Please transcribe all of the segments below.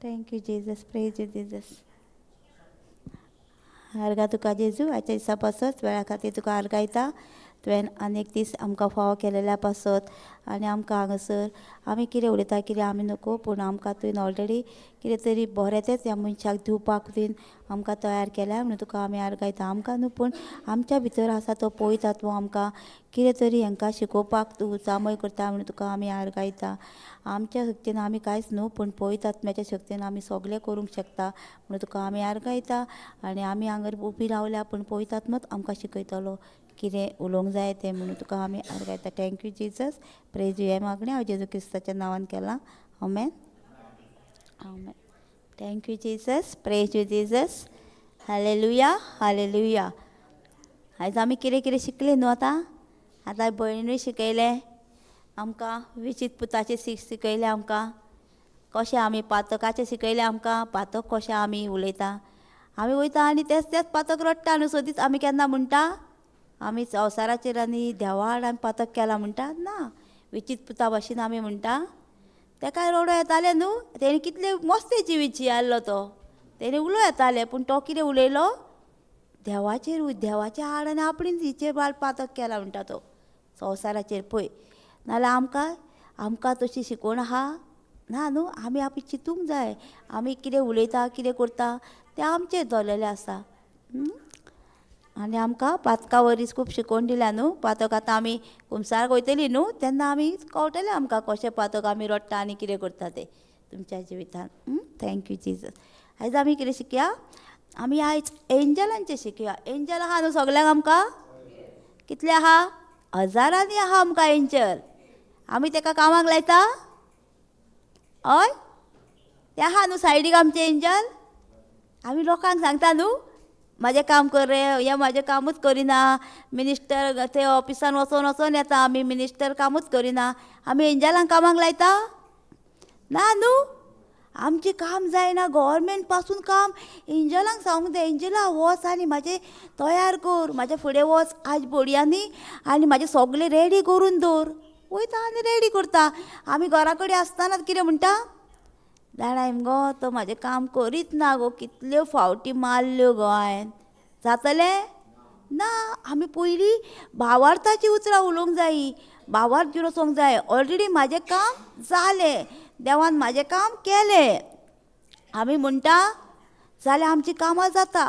Thank you Jesus, praise you Jesus. आर्गां तुका जेजू, आयच्या दिसा पासत वेळा खातीर तुका आर्गां येता. तुवें आनी एक दीस आमकां फावो केलेल्या पासत आनी आमकां हांगासर आमी कितें उलयता कितें आमी नको, पूण आमकां तुवें ऑलरेडी कितें तरी बरें तेंच ह्या मनशाक दिवपाक तुवें आमकां तयार केल्या म्हणून तुका आमी आर्गां येता. आमकां न्हू पूण आमच्या भितर आसा तो पवित्र आत्मो आमकां कितें तरी हांकां शिकोवपाक तूं जामय करता म्हणून तुका आमी आर्गां येता. आमच्या शक्तीन आमी कांयच न्हू, पूण पवित्र आत्म्याच्या शक्तीन आमी सगळें करूंक शकता म्हणून तुका आमी आर्गां येता. आनी आमी हांगर उबी रावल्या पूण पवित्र आत्मोच आमकां शिकयतलो कितें उलोवंक जाय तें म्हणून तुका आमी आर्गां येता. Thank you Jesus, praise you. हें मागणें हांव जेजू क्रिस्ताच्या नांवान केलां, आमेन, आमेन. Thank you Jesus, praise you Jesus. Hallelujah, hallelujah. आयज आमी कितें कितें शिकलीं न्हू? आतां आतां भयणूय शिकयलें आमकां, विचीत पुताचें शिकयलें आमकां, कशें आमी पातकाचें शिकयलें आमकां, पातक कशें आमी उलयता, आमी वयता आनी तेच तेच पातक रडटा न्हू सदींच. आमी केन्ना म्हणटा आमी संवसाराचेर आनी देवा आड आमी पातक केलां म्हणटा ना, विचीत पुता भाशेन आमी म्हणटा. तेकाय रडो येतालें न्हू, तेणी कितले मस्ते जिवीत जियाल्लो तो, तेणी उलो येतालें, पूण तो कितें उलयलो देवाचेर, देवाच्या आड आनी आपणें हिचेर आड पातक केला म्हणटा तो संवसाराचेर. पळय नाल्यार आमकां आमकां तशी शिकवण आहा ना न्हू. आमी आपली चिंतूंक जाय, आमी कितें उलयता कितें करता तें आमचेर दवरलेलें आसा. आनी आमकां पातका वरीच खूब शिकोवन दिल्या न्हू. पातक आतां आमी कुमसाराक वयतली न्हू, तेन्ना आमी कळटलें आमकां कशें पातक आमी रडटा आनी कितें करता तें तुमच्या जिवितान. Thank you Jesus. आयज आमी कितें शिकया? आमी आयज एंजलांचें शिकया. एंजल आहा न्हू सगल्यांक आमकां? कितले आहा? हजारांनी आहा आमकां एंजल. आमी तेका कामाक लायता? हय, ते आहा न्हू सायडीक आमचे एंजल. आमी लोकांक सांगता न्हू म्हाजें काम कर रे, हें म्हाजें कामूच करिना, मिनिस्टर ते ऑफिसान वचोन वचोन येता, आमी मिनिस्टर कामूच करिना. आमी एंजलांक कामाक लायता ना न्हू. आमचें काम जायना, गव्हर्मेंट पासून काम एंजलांक सांगूंक जाय, एंजला वच आनी म्हाजें तयार कर, म्हाज्या फुडें वच आज बोडयांनी आनी म्हाजें सगळें रेडी करून दवर. वयता आनी रेडी करता. आमी घरा कडेन आसतना कितें म्हणटा, जाणाय मगो तो म्हाजें काम करीत ना गो, कितल्यो फावटी मारल्यो गो हांवें, जातलें ना. आमी पयलीं भावार्थाची उतरां उलोवंक जायी, भावार्थ घेवन वचोंक जाय. ऑलरेडी म्हाजें काम जालें, देवान म्हाजें काम केलें आमी म्हणटा जाल्यार आमचीं कामां जाता.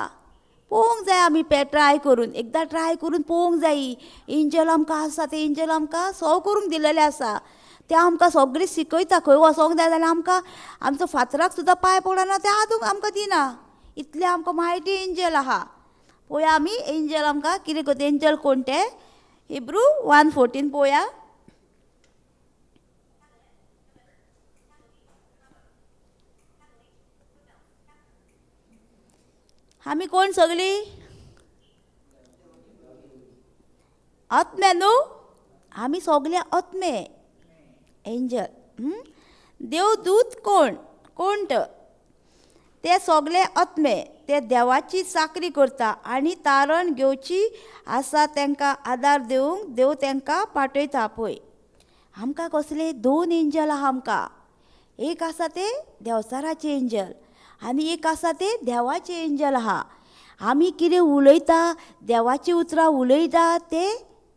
पळोवंक जाय आमी ट्राय करून, एकदां ट्राय करून पळोवंक जायी. एंजल आमकां आसा, ते एंजल आमकां सव करूंक दिलेलें आसा, ते आमकां सगळें शिकयता. खंय वचोंक जाय जाल्यार आमकां आमचो फातराक सुद्दां पांय पडना ते आदूंक आमकां दिना, इतलें आमकां म्हायती एंजल आहा. पळोवया आमी एंजल आमकां कितें करता. एंजल कोण ते? हिब्रू 1:14 पळोवया. आमी कोण सगळीं? आत्मे न्हू, आमी सगळे आत्मे एंजल. देवदूत कोण? कोण ते सगळे आत्मे, ते देवाची चाकरी करता आनी तारण घेवची आसा तांकां आदार दिवंक देव तांकां पाठयता. पळय आमकां कसले दोन एंजल आहा आमकां, एक आसा ते देंवचाराचे एंजल आनी एक आसा ते देवाचे एंजल आहा. आमी कितें उलयता, देवाची उतरां उलयता, ते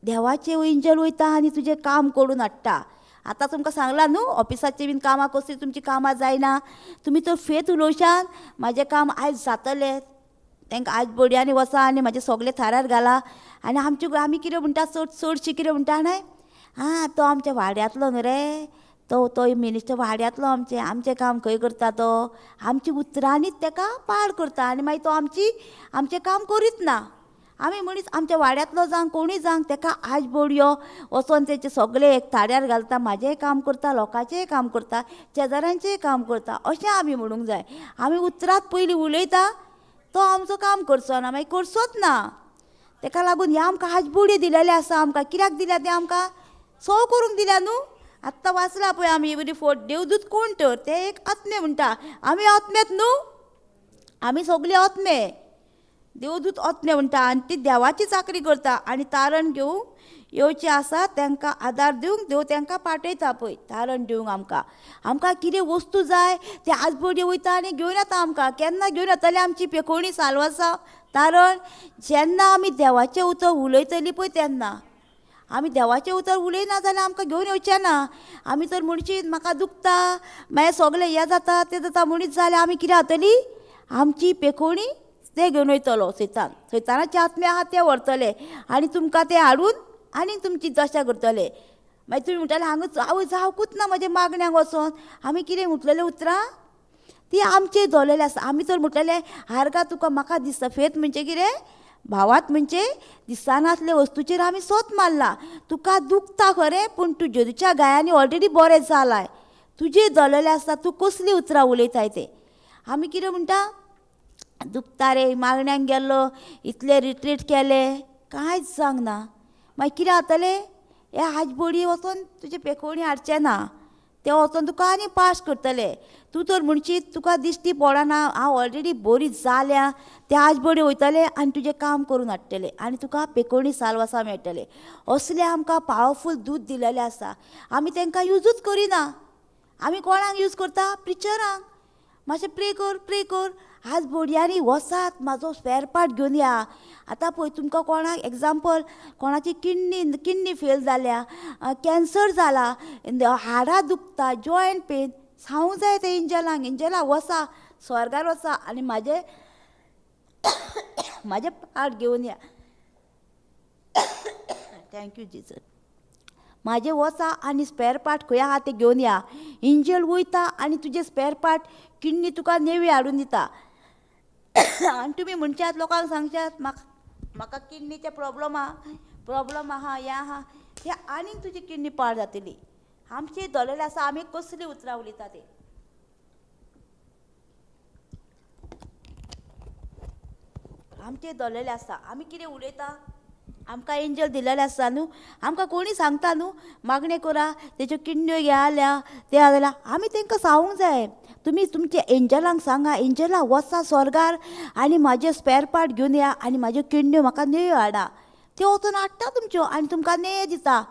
देवाचे एंजल वयता आनी तुजें काम करून हाडटा. आतां तुमकां सांगलां न्हू ऑफिसाची बीन कामां कसलीं तुमचीं कामां जायना, तुमी तर फेत उलोवशान म्हाजें काम आयज जातलें, तांकां आयज बोडयांनी वचा आनी म्हाजें सगळें थारार घाला. आनी आमचे आमी कितें म्हणटा, चड चडशीं कितें म्हणटा न्हय, आं तो आमच्या वाड्यांतलो न्हू रे, तो तो मिनिस्टर वाड्यांतलो, आमचें आमचें काम खंय करता तो, आमच्या उतरांनीच ताका पाड करता आनी मागीर तो आमची आमचें काम करीत ना. आमी मनीस आमच्या वाड्यांतलो जावं कोणूय जावं ताका आज बोडयो वचोन तेचे सगळे एक थाऱ्यार घालता, म्हाजेंय काम करता, लोकांचेंय काम करता, शेजाऱ्यांचेंय काम करता, अशें आमी म्हणूंक जाय. आमी उतरांत पयलीं उलयता तो आमचो काम करचो ना, मागीर करचोच ना. ताका लागून हे आमकां आज बोडयो दिलेले आसा. आमकां कित्याक दिल्या ते? आमकां सव करूंक दिल्या न्हू. आत्तां वाचला पळय आमी बरी फोट, देवदूत कोण तर ते एक आत्मे म्हणटा. आमी आत्मेत न्हू, आमी सगळे आत्मे, देवदूत आत्मे म्हणटा आनी ती देवाची चाकरी करता आनी तारण घेवंक येवचे आसा तांकां आदार दिवंक देव तांकां पाठयता पळय तारण दिवंक. आमकां आमकां कितें वस्तू जाय ते आजबोडी वयता आनी घेवन येता आमकां. केन्ना घेवन येतले आमची पेकोवणी साल्व आसा तारण जेन्ना आमी देवाचें उतर उलयतली पळय तेन्ना. आमी देवाचें उतर उलयना जाल्यार आमकां घेवन येवचें ना. आमी तर म्हणशीत म्हाका दुखता मागीर सगळें हें जाता तें जाता म्हणीत जाल्यार आमी कितें जातली आमची पेकोवणी ते घेवन वयतलो सैतान. सैतानाचे आत्मे आहा ते व्हरतले आनी तुमकां ते हाडून आनी तुमची दशा करतले. मागीर तुमी म्हणटले हांगा आवय जावकूच ना म्हज्या मागण्यांक वचोन. आमी कितें म्हटलेलें उतरां ती आमचे दवरलेले आसा. आमी तर म्हटलेले हारगा तुका म्हाका दिसता. फेत म्हणजे कितें भावात म्हणजे दिसनासले वस्तूचेर आमी सोद मारला. तुका दुखता खरें पूण तूं जेजूच्या गायांनी ऑलरेडी बरें जालाय. तुजें दवरलेलें आसता तूं कसलीं उतरां उलयताय तें. आमी कितें म्हणटा दुखता रे मागण्यांक गेल्लो इतले रिट्रीट केले कांयच जावंक ना. मागीर कितें जातलें हे आजबोडी वचोन तुजे पेकोवणी हाडचें ना. ते वचोन तुका आनी पास करतले. तूं तर म्हणशीत तुका दिश्टी पडना हांव ऑलरेडी बरी जाल्या. ते आजबोडी वयतले आनी तुजें काम करून हाडटले आनी तुका पेकोवणी साल्वासां मेळटले. असले आमकां पावरफूल दूद दिलेलें आसा. आमी तांकां युजूच करिना. आमी कोणाक यूज करता प्रिचरांक. मातशें प्रे कर प्रे कर आज बोडयांनी वचात म्हाजो स्पेर पार्ट घेवन या. आतां पळय तुमकां कोणाक एग्जाम्पल कोणाची किडनी किडनी फेल जाल्या, कॅन्सर जाला, हाडां दुखता, जॉयंट पेन, सांगूंक जाय ते एंजलांक. एंजलां वचा स्वर्गार वचा आनी म्हाजे म्हाजे पार्ट घेवन या. Thank you Jesus. म्हाजे वचा आनी स्पेर पार्ट खंय आहा ते घेवन या. एंजल वयता आनी तुजे स्पेर पार्ट किडनी तुका नेवी हाडून दिता. आनी तुमी म्हणशात लोकांक सांगशात म्हाका म्हाका किडनीचे प्रोब्लम आहा प्रोब्लम आहा हें आहा हे आनीक तुजी किडनी पाड जातली. आमचे दवरलेले आसा आमी कसली उतरां उलयता ते. आमचे दवरलेले आसा आमी कितें उलयता आमकां एंजल दिलेले आसा न्हू. आमकां कोणी सांगता न्हू मागणें करा तेच्यो किडन्यो हे जाल्या ते जाल्या. आमी तांकां सांगूंक जाय तुमी तुमच्या एंजलांक सांगा एंजलां वचा स्वर्गार आनी म्हाजे स्पेर पार्ट घेवन या आनी म्हाज्यो किडन्यो म्हाका नेयो हाडा. त्यो वचून हाडटा तुमच्यो आनी तुमकां नेय दिता.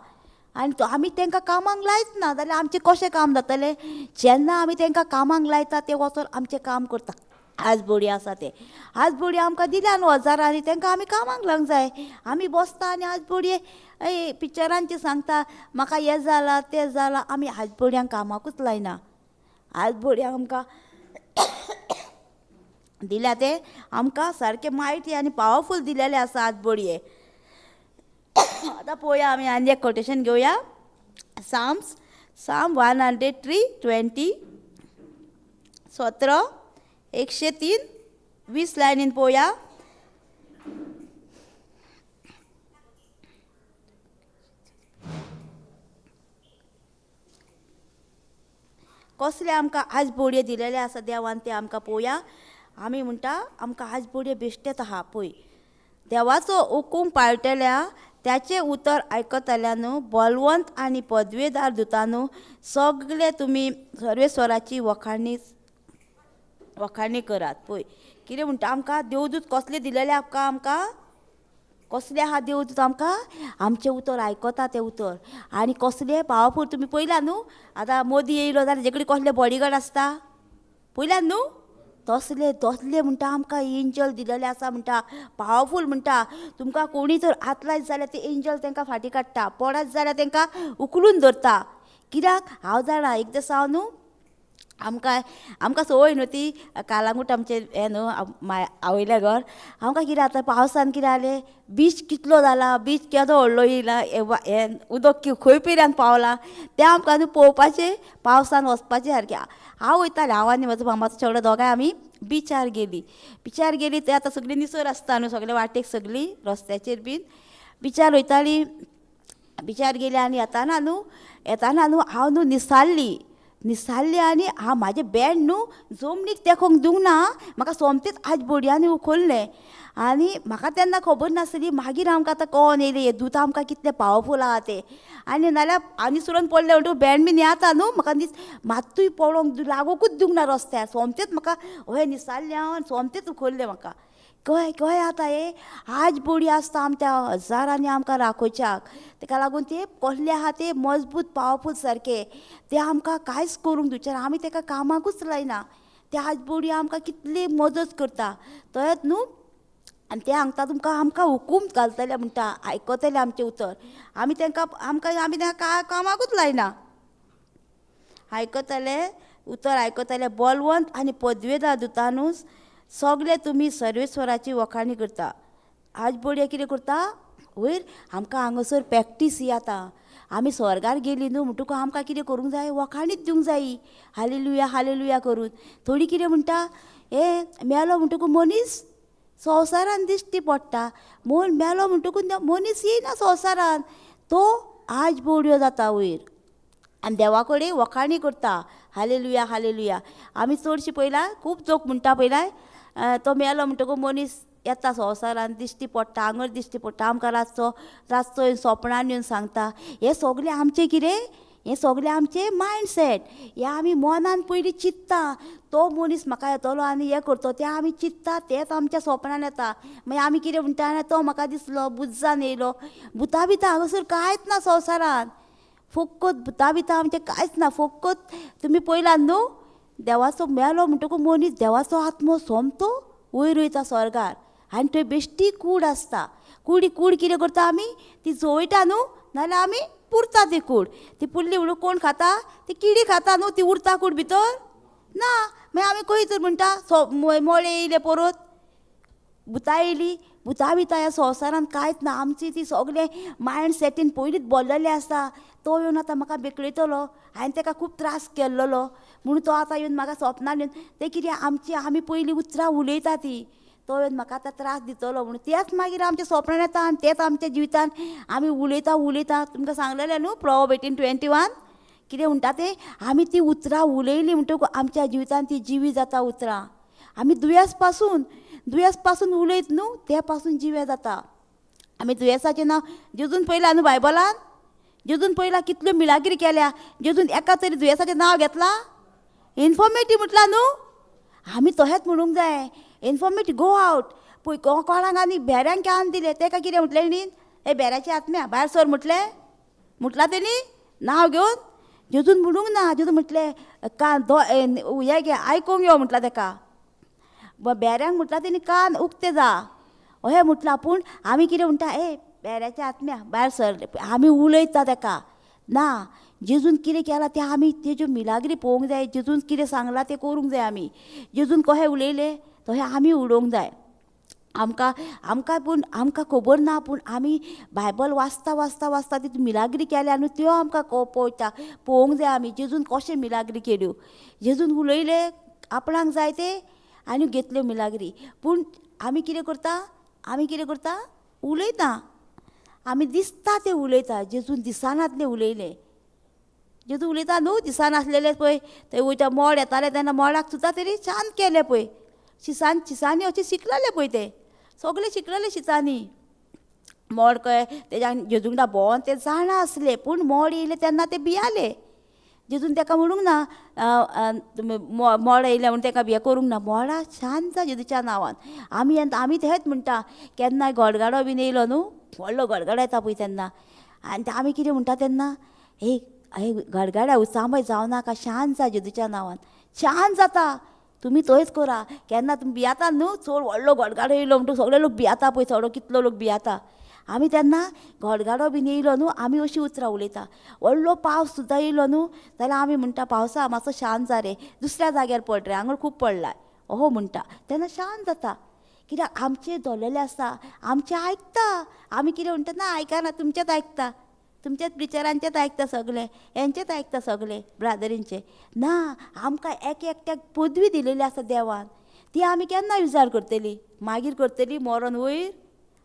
आनी आमी तांकां कामाक लायच ना जाल्यार आमचें कशें काम जातलें. जेन्ना आमी तांकां कामाक लायता ते वचोन आमचें काम करता. आज बोडी आसा ते आज बोडी आमकां दिल्या न्हू हजारांनी तांकां आमी कामाक लावंक जाय. आमी बसता आनी आज बोडये पिक्चरांचे सांगता म्हाका हें जालां तें जालां. आमी आज बोडयांक कामाकूच लायना. आज बोडयांक आमकां दिल्या ते आमकां सारकें मायटी आनी पावरफूल दिलेलें आसा आज बोडये. आतां पळोवया आमी आनी एक कोटेशन घेवया. Psalms Psalm 103:20 17 103 20 लायनीन पळोवया. कसले आमकां आज बोडये दिलेले आसा देवान ते आमकां पळोवया. आमी म्हणटा आमकां आज बोडये बेश्टेच आहा पळय. देवाचो हुकूम पाळटल्या त्याचें उतर आयकतल्यानू बलवंत आनी पदवेदार दुतानू सगळे तुमी सर्वेस्वराची वखाणी वखाणी करात. पळय कितें म्हणटा आमकां देवदूत कसले दिलेले आमकां आमकां कसले आहा देवदूत आमकां आमचें उतर आयकता तें उतर. आनी कसले पावरफूल तुमी पळयला न्हू. आतां मोदी येयलो जाल्यार तेजे कडेन कसले बॉडीगार्ड आसता पळयला न्हू. तसले तसले म्हणटा आमकां एंजल दिलेले आसा म्हणटा पावरफूल म्हणटा. तुमकां कोणी जर हात लायत जाल्यार ते एंजल तांकां फाटीं काडटा, पडत जाल्यार तांकां उखलून धरता. कित्याक हांव जाणा एक दीस हांव न्हू आमकां आमकां संवय न्हू ती कालांगूट आमचें हें न्हू आवयल्या घर. आमकां कितें आतां पावसान कितें जालें बीच कितलो जाला बीच केदो व्हडलो येयला हें उदक खंय पिऱ्यान पावलां तें आमकां न्हू पळोवपाचें पावसान वचपाचें सारकें. हांव वयतालें हांव आनी म्हजो मामाचो चेडो दोगांय आमी बिचार गेलीं. बिचार गेलीं ते आतां सगळीं निसर आसता न्हू सगळे वाटेक सगळीं रस्त्याचेर बीन बिचार वयतालीं. बिचार गेली आनी येताना न्हू येताना न्हू हांव न्हू निसारली निसारली आनी हांव म्हाजें बँड न्हू जमनीक तेंकोंक दिवंक ना. म्हाका सोमतेंच आज बोडयांनी उखल्लें आनी म्हाका तेन्ना खबर नासली. मागीर आमकां आतां कळोन येयलें हें दूत आमकां कितलें पावरफूल आहा तें. आनी नाल्यार आनी सुरून पडलें म्हणटकूच बँड बीन येता न्हू म्हाका दीस मात्तूय पडोंक लागोकूच दिवंक ना रस्त्यार. सोमतेंच म्हाका हय निसारलें हांव आनी सोमतेंच उखल्लें म्हाका. कळ्ळें कळ्ळें आतां हें आज बोडी आसता आमच्या हजारांनी आमकां राखोवच्याक. तेका लागून ते कसले आहा ते मजबूत पावरफूल सारके ते आमकां कांयच करूंक दिवचे ना. आमी तेका कामाकूच लायना. ते आज बोडी आमकां कितली मदत करता. तहेत न्हू आनी ते सांगता तुमकां आमकां हुकूम घालतले म्हणटा, आयकतले आमचें उतर. आमी तेंकां आमकां आमी तेंकां कामाकूच लायना. आयकतले उतर आयकतले बलवंत आनी पदवेदार दुतानूच सगळे तुमी सर्वेस्वराची वखाणी करता. आज बोडये कितें करता वयर आमकां हांगासर प्रॅक्टीस ही आतां आमी स्वर्गार गेली न्हू म्हणटकूच आमकां कितें करूंक जाय, वखाणीच दिवंक जायी हालेलुया हालेलुया करून. थोडीं कितें म्हणटा, हे मेलो म्हणटकूच मनीस संवसारान दिश्टी पडटा, म्हूण मेलो म्हणटकूच मनीस येयना संवसारान, तो आज बोडयो जाता वयर आनी देवा कडेन वखाणी करता हालेलुया हालेलुया. आमी चडशीं पळयला खूब लोक म्हणटा पळयला तो मेलो म्हणटकूच मनीस येता संवसारान दिश्टी पडटा, हांगर दिश्टी पडटा आमकां रातचो रातचो येवन सोपणान येवन सांगता. हें सगलें आमचें कितें, हें सगलें आमचें मायंड सेट. हें आमी मनान पयलीं चिंत्ता तो मनीस म्हाका येतलो आनी हें करतलो तें आमी चिंत्ता, तेंच आमच्या सोपणान येता. मागीर आमी कितें म्हणटा, तो म्हाका दिसलो बुज्जान येयलो. भुतां बितां हांगासर कांयच ना संवसारान, फकत भुतां बितां आमचें कांयच ना. फकत तुमी पळयलां न्हू देवाचो मेलो म्हणटकूच मनीस देवाचो आत्मो सोमतो वयर वयता स्वर्गार आनी थंय बेश्टी कूड आसता. कुडी कूड कितें करता आमी, ती जळयता न्हू, नाल्यार आमी पुरता ती कूड. ती पुरली म्हणून कोण खाता, ती किडी खाता न्हू, ती उरता कूड भितर ना. मागीर आमी खंय तर म्हणटा मोळे येयले परत, भुतां येयली. भुतां बितां ह्या संवसारान कांयच ना. आमची ती सगळें मायंड सेटीन पयलींच बोल्लेलें आसता. तो येवन आतां म्हाका बेकळयतलो, हांवें तेका खूब त्रास केल्लोलो म्हणून तो आतां येवन म्हाका सोपनान येवन तें कितें आमची आमी पयलीं उतरां उलयता ती, तो येवन म्हाका आतां त्रास दितलो म्हणून तेंच मागीर आमच्या सोपणान येता आनी तेंच आमच्या जिवितान आमी उलयता उलयता. तुमकां सांगलेलें न्हू प्रोवर्ब 18:21 कितें म्हणटा तें, आमी ती उतरां उलयलीं म्हणटकूच आमच्या जिवितान ती जिवी जाता उतरां. आमी दुयेंस पासून दुयेंस पासून उलयत न्हू ते पासून जिवे जाता. आमी दुयेंसाचें नांव जेजून पळयलां न्हू बायबलान, जेजून पळयलां कितल्यो मिलाग्री केल्या, जेजून एका तरी दुयेंसाचें नांव घेतलां, इन्फॉर्मेटीव म्हटलां न्हू. आमी तशेंच म्हणूंक जाय, इन्फॉर्मेटीव गो आवट. पळय कोणाक आनी भेऱ्यांक can दिलें तेका कितें म्हटलें तेणीन, हे भेऱ्याची आत्म्या भायर सर म्हटलें, म्हटलां तेणी नांव घेवन. जेजून म्हणूंक ना, जेजून म्हटलें कान हें घे आयकूंक यो म्हटलां तेका, बेऱ्यांक म्हटलां तेणी कान उक्ते जा अहें म्हटलां. पूण आमी कितें म्हणटा, ए बेऱ्याच्या आत्म्या भायर सर, आमी उलयता तेका ना. जेजून कितें केलां तें आमी तेज्यो मिलाग्री पळोवंक जाय, जेजून कितें सांगलां तें करूंक जाय आमी, जेजून कशें उलयलें तशें आमी उलोवंक जाय. आमकां आमकां पूण आमकां खबर ना, पूण आमी बायबल वाचता वाचता वाचता ती मिलाग्री केल्या न्हू त्यो आमकां पळयता पळोवंक जाय आमी जेजून कशें मिलाग्री केल्यो. जेजून उलयले आपणाक जाय ते आनी घेतल्यो मिलाग्री. पूण आमी कितें करता, आमी कितें करता, उलयता आमी दिसता तें उलयता. जेजून दिसनातलें उलयलें, जेजू उलयता न्हू दिसनासलेलें पळय थंय वयता मोड येतालें तेन्ना मोडाक सुद्दां तरी शांत केलें पळय, शिसान शिसांनी अशें शिकलेलें पळय, ते सगळे शिकलेले शिसांनी मोड कळ्ळें तेज्या जेजू वांगडा भोंवन ते जाणा आसले, पूण मोड येयलें तेन्ना ते भियाले. जेजून तेका म्हणूंक ना मोड येयलें म्हणून तेका हें करूंक ना, मोडा शांत जा जेजूच्या नांवान. आमी आमी तेंच म्हणटा, केन्नाय गडगाडो बीन येयलो न्हू, व्हडलो गडगडो येता पळय तेन्ना, आनी आमी कितें म्हणटा तेन्ना, हे हे गडगाड्या उचांबळ जावं नाका, शांत जा जेजूच्या नांवान, शांत जाता. तुमी थंयच करा. केन्ना तुमी भियाता न्हू, चड व्हडलो गडगाडो येयलो म्हणटकूच सगळे लोक भियाता पळय, चडो कितलो लोक भियाता. आमी तेन्ना गडगाडो बीन येयलो न्हू आमी अशीं उतरां उलयता. व्हडलो पावस सुद्दां येयलो न्हू जाल्यार आमी म्हणटा पावसा मातसो शांत जा रे, दुसऱ्या जाग्यार पड रे, हांगा खूब पडला अहो म्हणटा, तेन्ना शांत जाता. कित्याक आमचें धरलेलें आसता, आमचें आयकता. आमी कितें म्हणटा ना आयकना, तुमचेंच आयकता, तुमच्याच प्रिचरांचेच आयकता सगळे, हेंचेच आयकता सगळे ब्रादरींचे. ना, आमकां एक एकट्याक पदवी दिलेली आसा देवान, ती आमी केन्ना विचार करतली, मागीर करतली मरोन वयर.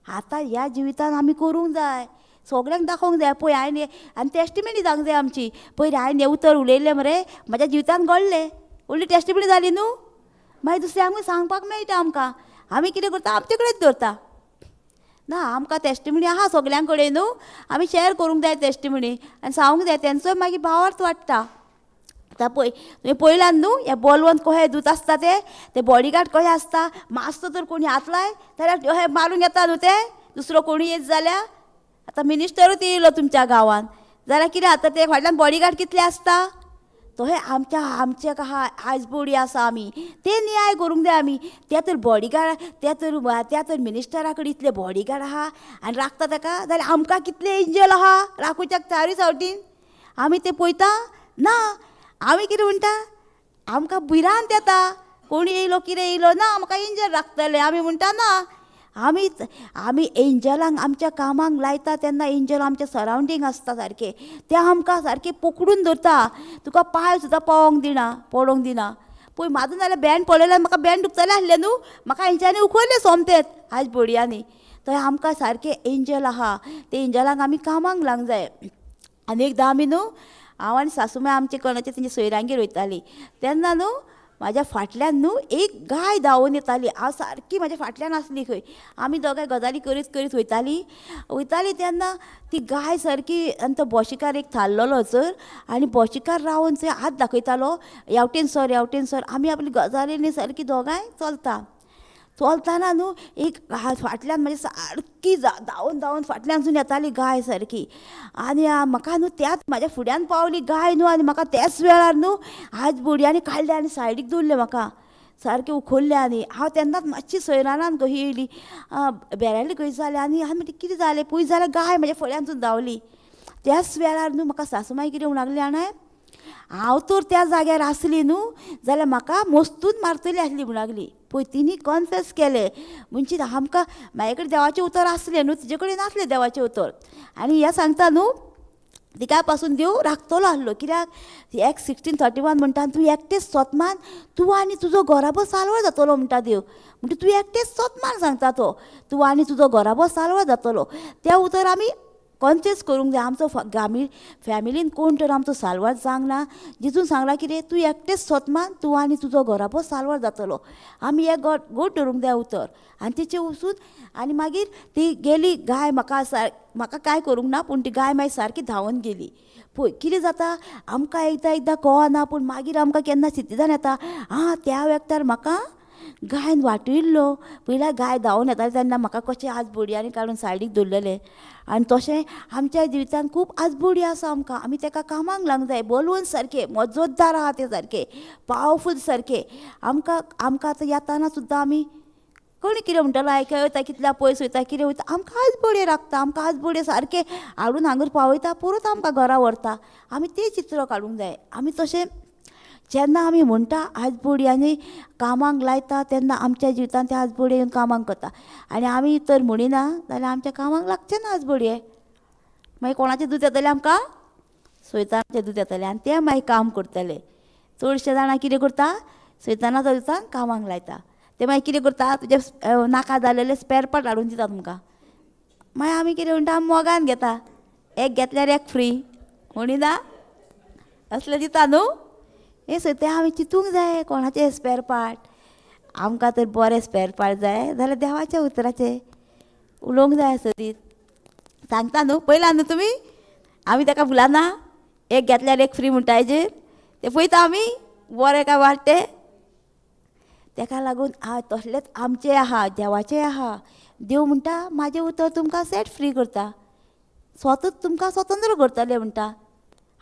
आतां ह्या जिवितान आमी करूंक जाय, सगळ्यांक दाखोवंक जाय. पळय हांवें आनी टेस्टिमनी जावंक जाय आमची, पयर हांवें हें उतर उलयलें मरे म्हज्या जिवितान घडलें, व्हडली टेस्टिमनी जाली न्हू, मागीर दुसऱ्यांकूय सांगपाक मेळटा आमकां. आमी कितें करता, आमचे कडेच दवरता ना, आमकां टेस्टिमनी आहा सगळ्यां कडेन न्हू, आमी शेअर करूंक जाय टेस्टिमनी आनी सांगूंक जाय, तेंचोय मागीर भावार्थ वाडटा. आतां पळय तुवें पळयलां न्हू हे बलवंत कशे दूत आसता ते, ते बॉडीगार्ड कशे आसता, मातसो तर कोणी हात लाय जाल्यार अशें मारूंक येता न्हू ते, दुसरो कोणी येत जाल्यार. आतां मिनिस्टरूच येयलो तुमच्या गांवांत जाल्यार कितें जाता, ते फाटल्यान बॉडीगार्ड कितले आसता. तशें आमच्या आमचे आहा आयज बोडी आसा आमी ते न्याय करूंक जाय आमी. त्या तर बॉडीगार्ड त्या तर त्या तर मिनिस्टरा कडेन इतले बॉडीगार्ड आहा आनी राखता ताका, जाल्यार आमकां कितले एंजल आहा राखूच्याक चारूय सावटीन. आमी ते पळयता ना, आमी कितें म्हणटा आमकां भिरांत येता, कोण येयलो कितें येयलो ना म्हाका एंजल राखतले आमी म्हणटा ना. आमी आमी एंजलांक आमच्या कामाक लायता तेन्ना एंजल आमच्या सरावंडींग आसता सारके, ते आमकां सारके पकडून धरता, तुका पांय सुद्दां पावोंक दिना, पडोंक दिना. पळय म्हाजो नाल्यार बँड पळयल्यार म्हाका बँड दुखतलें आसलें न्हू, म्हाका हेंच्यांनी उखल्लें सोमतेंच आयज बडयांनी. थंय आमकां सारकें एंजल आहा, ते एंजलांक आमी कामाक लावंक जाय. आनी एकदां आमी न्हू हांव आनी सासूमाय आमचे कोणाचे तेंच्या सोयऱ्यांगेर वयतालीं तेन्ना न्हू म्हाज्या फाटल्यान न्हू एक गाय धांवून येताली. हांव सारकी म्हाज्या फाटल्यान आसली खंय, आमी दोगांय गजाली करीत करीत वयतालीं वयतालीं तेन्ना ती गाय सारकी, आनी तो बोशिकार एक थारलेलो सर, आनी बोशिकार रावन थंय हात दाखयतालो हेवटेन सर हेवटेन सर. आमी आपली गजालींनी सारकी दोगांय चलता चलतना न्हू एक फाटल्यान म्हाज्या सारकी धांवून धांवून फाटल्यानसून येताली गाय सारकी. आनी म्हाका न्हू त्याच म्हाज्या फुड्यान पावली गाय न्हू, आनी म्हाका त्याच वेळार न्हू आज बोडयांनी काडले आनी सायडीक दवरले, म्हाका सारकें उखल्लें. आनी हांव तेन्नाच मातशी सैरानान कशी येयली, बेरायली कशी जालें, आनी हांवें म्हणलें कितें जालें, पयस जाल्यार गाय म्हाज्या फुड्यानसून धांवली. त्याच वेळार न्हू म्हाका सासूमाय कितें म्हणूंक लागली जाणा, हांव तर त्या जाग्यार आसली न्हू जाल्यार म्हाका मस्तून मारतली आसली म्हणूंक लागली. पळय तिणी कन्फेस केलें, म्हणजे आमकां म्हाजे कडेन देवाचें उतर आसलें न्हू, तिजे कडेन नासलें देवाचें उतर. आनी हें सांगता न्हू तिका पासून देव राखतलो आसलो, कित्याक एक्ट 16:31 म्हणटा तूं एकटेच सोतमान, तूं आनी तुजो घराबो साल्वार जातलो म्हणटा देव. म्हणटा तूं एकटेच सोतमान सांगता तो, तूं आनी तुजो घराबो साल्वार जातलो. त्या उतर आमी कॉन्शियस करूंक जाय. आमचो आमी फॅमिलीन कोण तर आमचो साल्वार जावंक ना, जितून सांगलां कितें तूं एकटेच सोतमान, तूं आनी तुजो घराबो साल्वार जातलो. आमी हें गोड धरूंक जाय उतर. आनी तेचे वचून आनी मागीर ती गेली गाय, म्हाका म्हाका कांय करूंक ना, पूण ती गाय मागीर सारकी धांवन गेली. पळय कितें जाता आमकां एकदां एकदां कळना, पूण मागीर आमकां केन्ना सिद्धिदान येता, आं त्या वेळार म्हाका गायन वाटयल्लो, पयल्या गाय धांवून येताली तेन्ना म्हाका कशें आज बोडयांनी काडून सायडीक दवरलेलें. आनी तशें आमच्या जिवितांत खूब आजबोडी आसा आमकां, आमी तेका कामाक लावंक जाय. बलवंत सारकें मजोद्दार आहा ते सारके पावरफूल सारके. आमकां आमकां आतां येताना सुद्दां आमी कोणी कितें म्हणटलो आयकय वयता, कितल्या पयस वयता कितें वयता, आमकां आजबोडे राखता, आमकां आजबोडे सारके हाडून हांगर पावयता, परत आमकां घरा व्हरता. आमी तें चित्र काडूंक जाय. आमी तशें जेन्ना आमी म्हणटा आजबोडी आनी कामाक लायता तेन्ना आमच्या जिवितांत ते आजबोडी येवन कामाक करता. आनी आमी तर म्हणिना जाल्यार आमच्या कामाक लागचें ना आजबोडये. मागीर कोणाचें दूद येतलें आमकां? सैतानाचें दूद येतलें आनी तें मागीर काम करतलें. चडशे जाणां कितें करता, सैतानाच्या दुतांक कामाक लायता. ते मागीर कितें करता, तुजे नाका जालेले स्पेर पार्ट हाडून दिता तुमकां. मागीर आमी कितें म्हणटा, आमी मोगान घेता, एक घेतल्यार एक फ्री म्हणिना, असलें दिता न्हू. हें सगळें आमी चिंतूंक जाय कोणाचें स्पेर पार्ट. आमकां तर बरें स्पेर पार्ट जाय जाल्यार देवाच्या उतराचें उलोवंक जाय सदींच. सांगता न्हू, पळयलां न्हू तुमी, आमी ताका भुलाना, एक घेतल्यार एक फ्री म्हणटा हेजेर, तें पळयता आमी बरें काय वायट तें. तेका लागून तसलेंच आमचें आहा, देवाचें आहा. देव म्हणटा म्हाजें उतर तुमकां सेट फ्री करता, स्वतच तुमकां स्वतंत्र करतलें म्हणटा.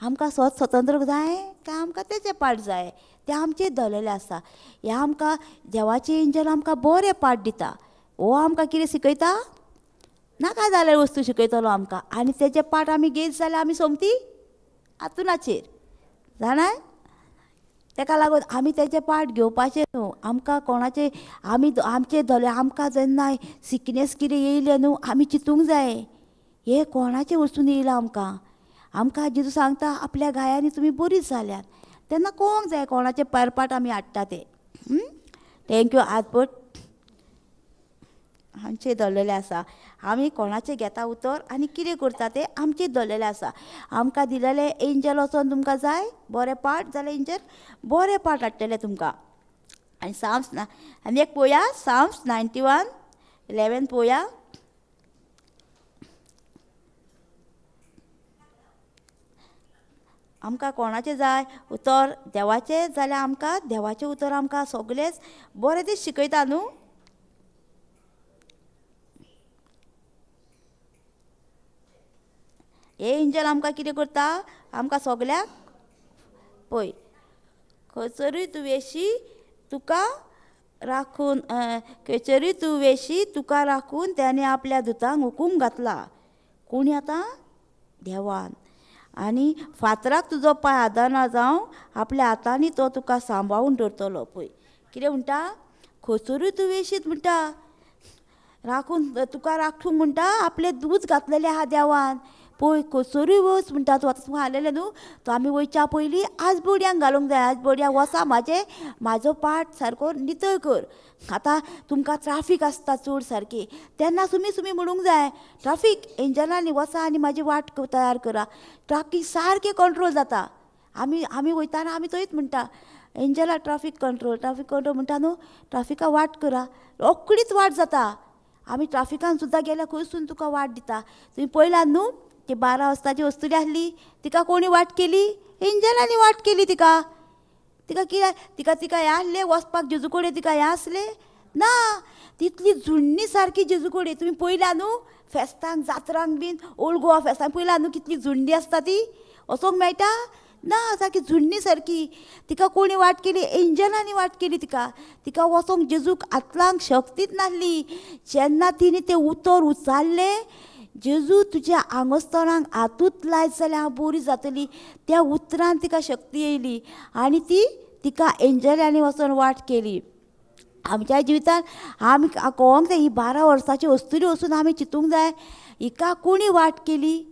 आमकां स्वत स्वतंत्र जाय काय आमकां तेचें पार्ट जाय, तें आमचें दवरलेलें आसा. हें आमकां देवाचें एंजल आमकां बरें पार्ट दिता. हो आमकां कितें शिकयता, नाका जाल्यार वस्तू शिकयतलो आमकां. आनी तेजे पार्ट आमी घेत जाल्यार आमी सोमती आतुनाचेर जाणाय. तेका लागून आमी तेजे पार्ट घेवपाचें न्हू. आमकां कोणाचें आमी आमचें धरलें, आमकां जेन्ना सिकनेस कितें येयलें न्हू आमी चिंतूंक जाय हें कोणाचें वचून येयलां आमकां. आमकां जेजू सांगता आपल्या गायांनी तुमी बरीं जाल्यात, तेन्ना कळोंक जाय कोणाचे पार्ट आमी हाडटा ते. Thank you. आजपट आमचें दवरलेलें आसा, आमी कोणाचें घेता उतर आनी कितें करता तें आमचें दवरलेलें आसा. आमकां दिलेलें एंजल वचोन तुमकां जाय बरें पार्ट जाल्यार एंजल बरें पार्ट हाडटलें तुमकां. आनी साम्स आनी एक पळोवया, साम्स 91:11 पळोवया. आमकां कोणाचें जाय उतर देवाचें जाल्यार आमकां देवाचें उतर आमकां सगलेंच बरें दीस शिकयता न्हू. हे एंजल आमकां कितें करता, आमकां सगल्याक पळय खंयसरूय तूं वेशी तुका राखून, खंयसरूय तूं वेशी तुका राखून त्याणे आपल्या दुतांक हुकूम घातला. कोणी आतां? देवान. आनी फातराक तुजो पांय आदारना जावं आपल्या हातांनी तो तुका सांबाळून दवरतलो. पळय कितें म्हणटा, खंयसरूय तूं वेशीत म्हणटा राखून तुका राखूंक म्हणटा आपले दूद घातलेले आहा देवान. पळय खंयसरूय वच म्हणटा तूं, आतां तुका हाडलेलें न्हू, तो आमी वयच्या पयलीं आज बोडयांक घालूंक जाय, आज बोडयांक वसा म्हाजे म्हाजो पाट सारको नितळ कर. आतां तुमकां ट्राफीक आसता चड सारकी, तेन्ना सुमी सुमी म्हणूंक जाय ट्राफीक एंजलांनी वसा आनी म्हाजी वाट तयार करा. ट्राफीक सारकें कंट्रोल जाता. आमी आमी वयताना आमी थंयच म्हणटा Angela traffic control, traffic control म्हणटा न्हू, ट्राफिका वाट करा, रोखडीच वाट जाता. आमी ट्राफिकान सुद्दां गेल्यार खंयसून तुका वाट दिता. तुमी पळयला न्हू ती 12 वाजताची वस्तुरी आसली, तिका कोणी वाट केली? एंजलांनी वाट केली तिका. तिका कित्याक तिका तिका हें आसलें वचपाक जेजू कडेन तिका हें आसलें ना, तितली झुण्णी सारकी जेजू कडेन. तुमी पळयला न्हू फेस्तांक जात्रांक बीन ओल्ड गोवा फेस्तांक पळयला न्हू कितली झुण्णी आसता ती, वचोंक मेळटा ना, सारकी झुण्णी सारकी. तिका कोणी वाट केली? एंजलांनी वाट केली तिका. तिका वचोंक जेजूक आतलांक शक्तीच नासली. जेन्ना तिणें तें उतर उचारलें, जेजू तुज्या आंगस्थळांक हातूंत लायत जाल्यार हांव बरी जातली, त्या उतरान तिका शक्ती येयली आनी ती तिका एंजलांनी वचोन वाट केली. आमच्या जिवितान आमी कळोंक जाय ही 12 वर्सांची अस्तुरी वचून आमी चिंतूंक जाय हिका कोणी वाट केली?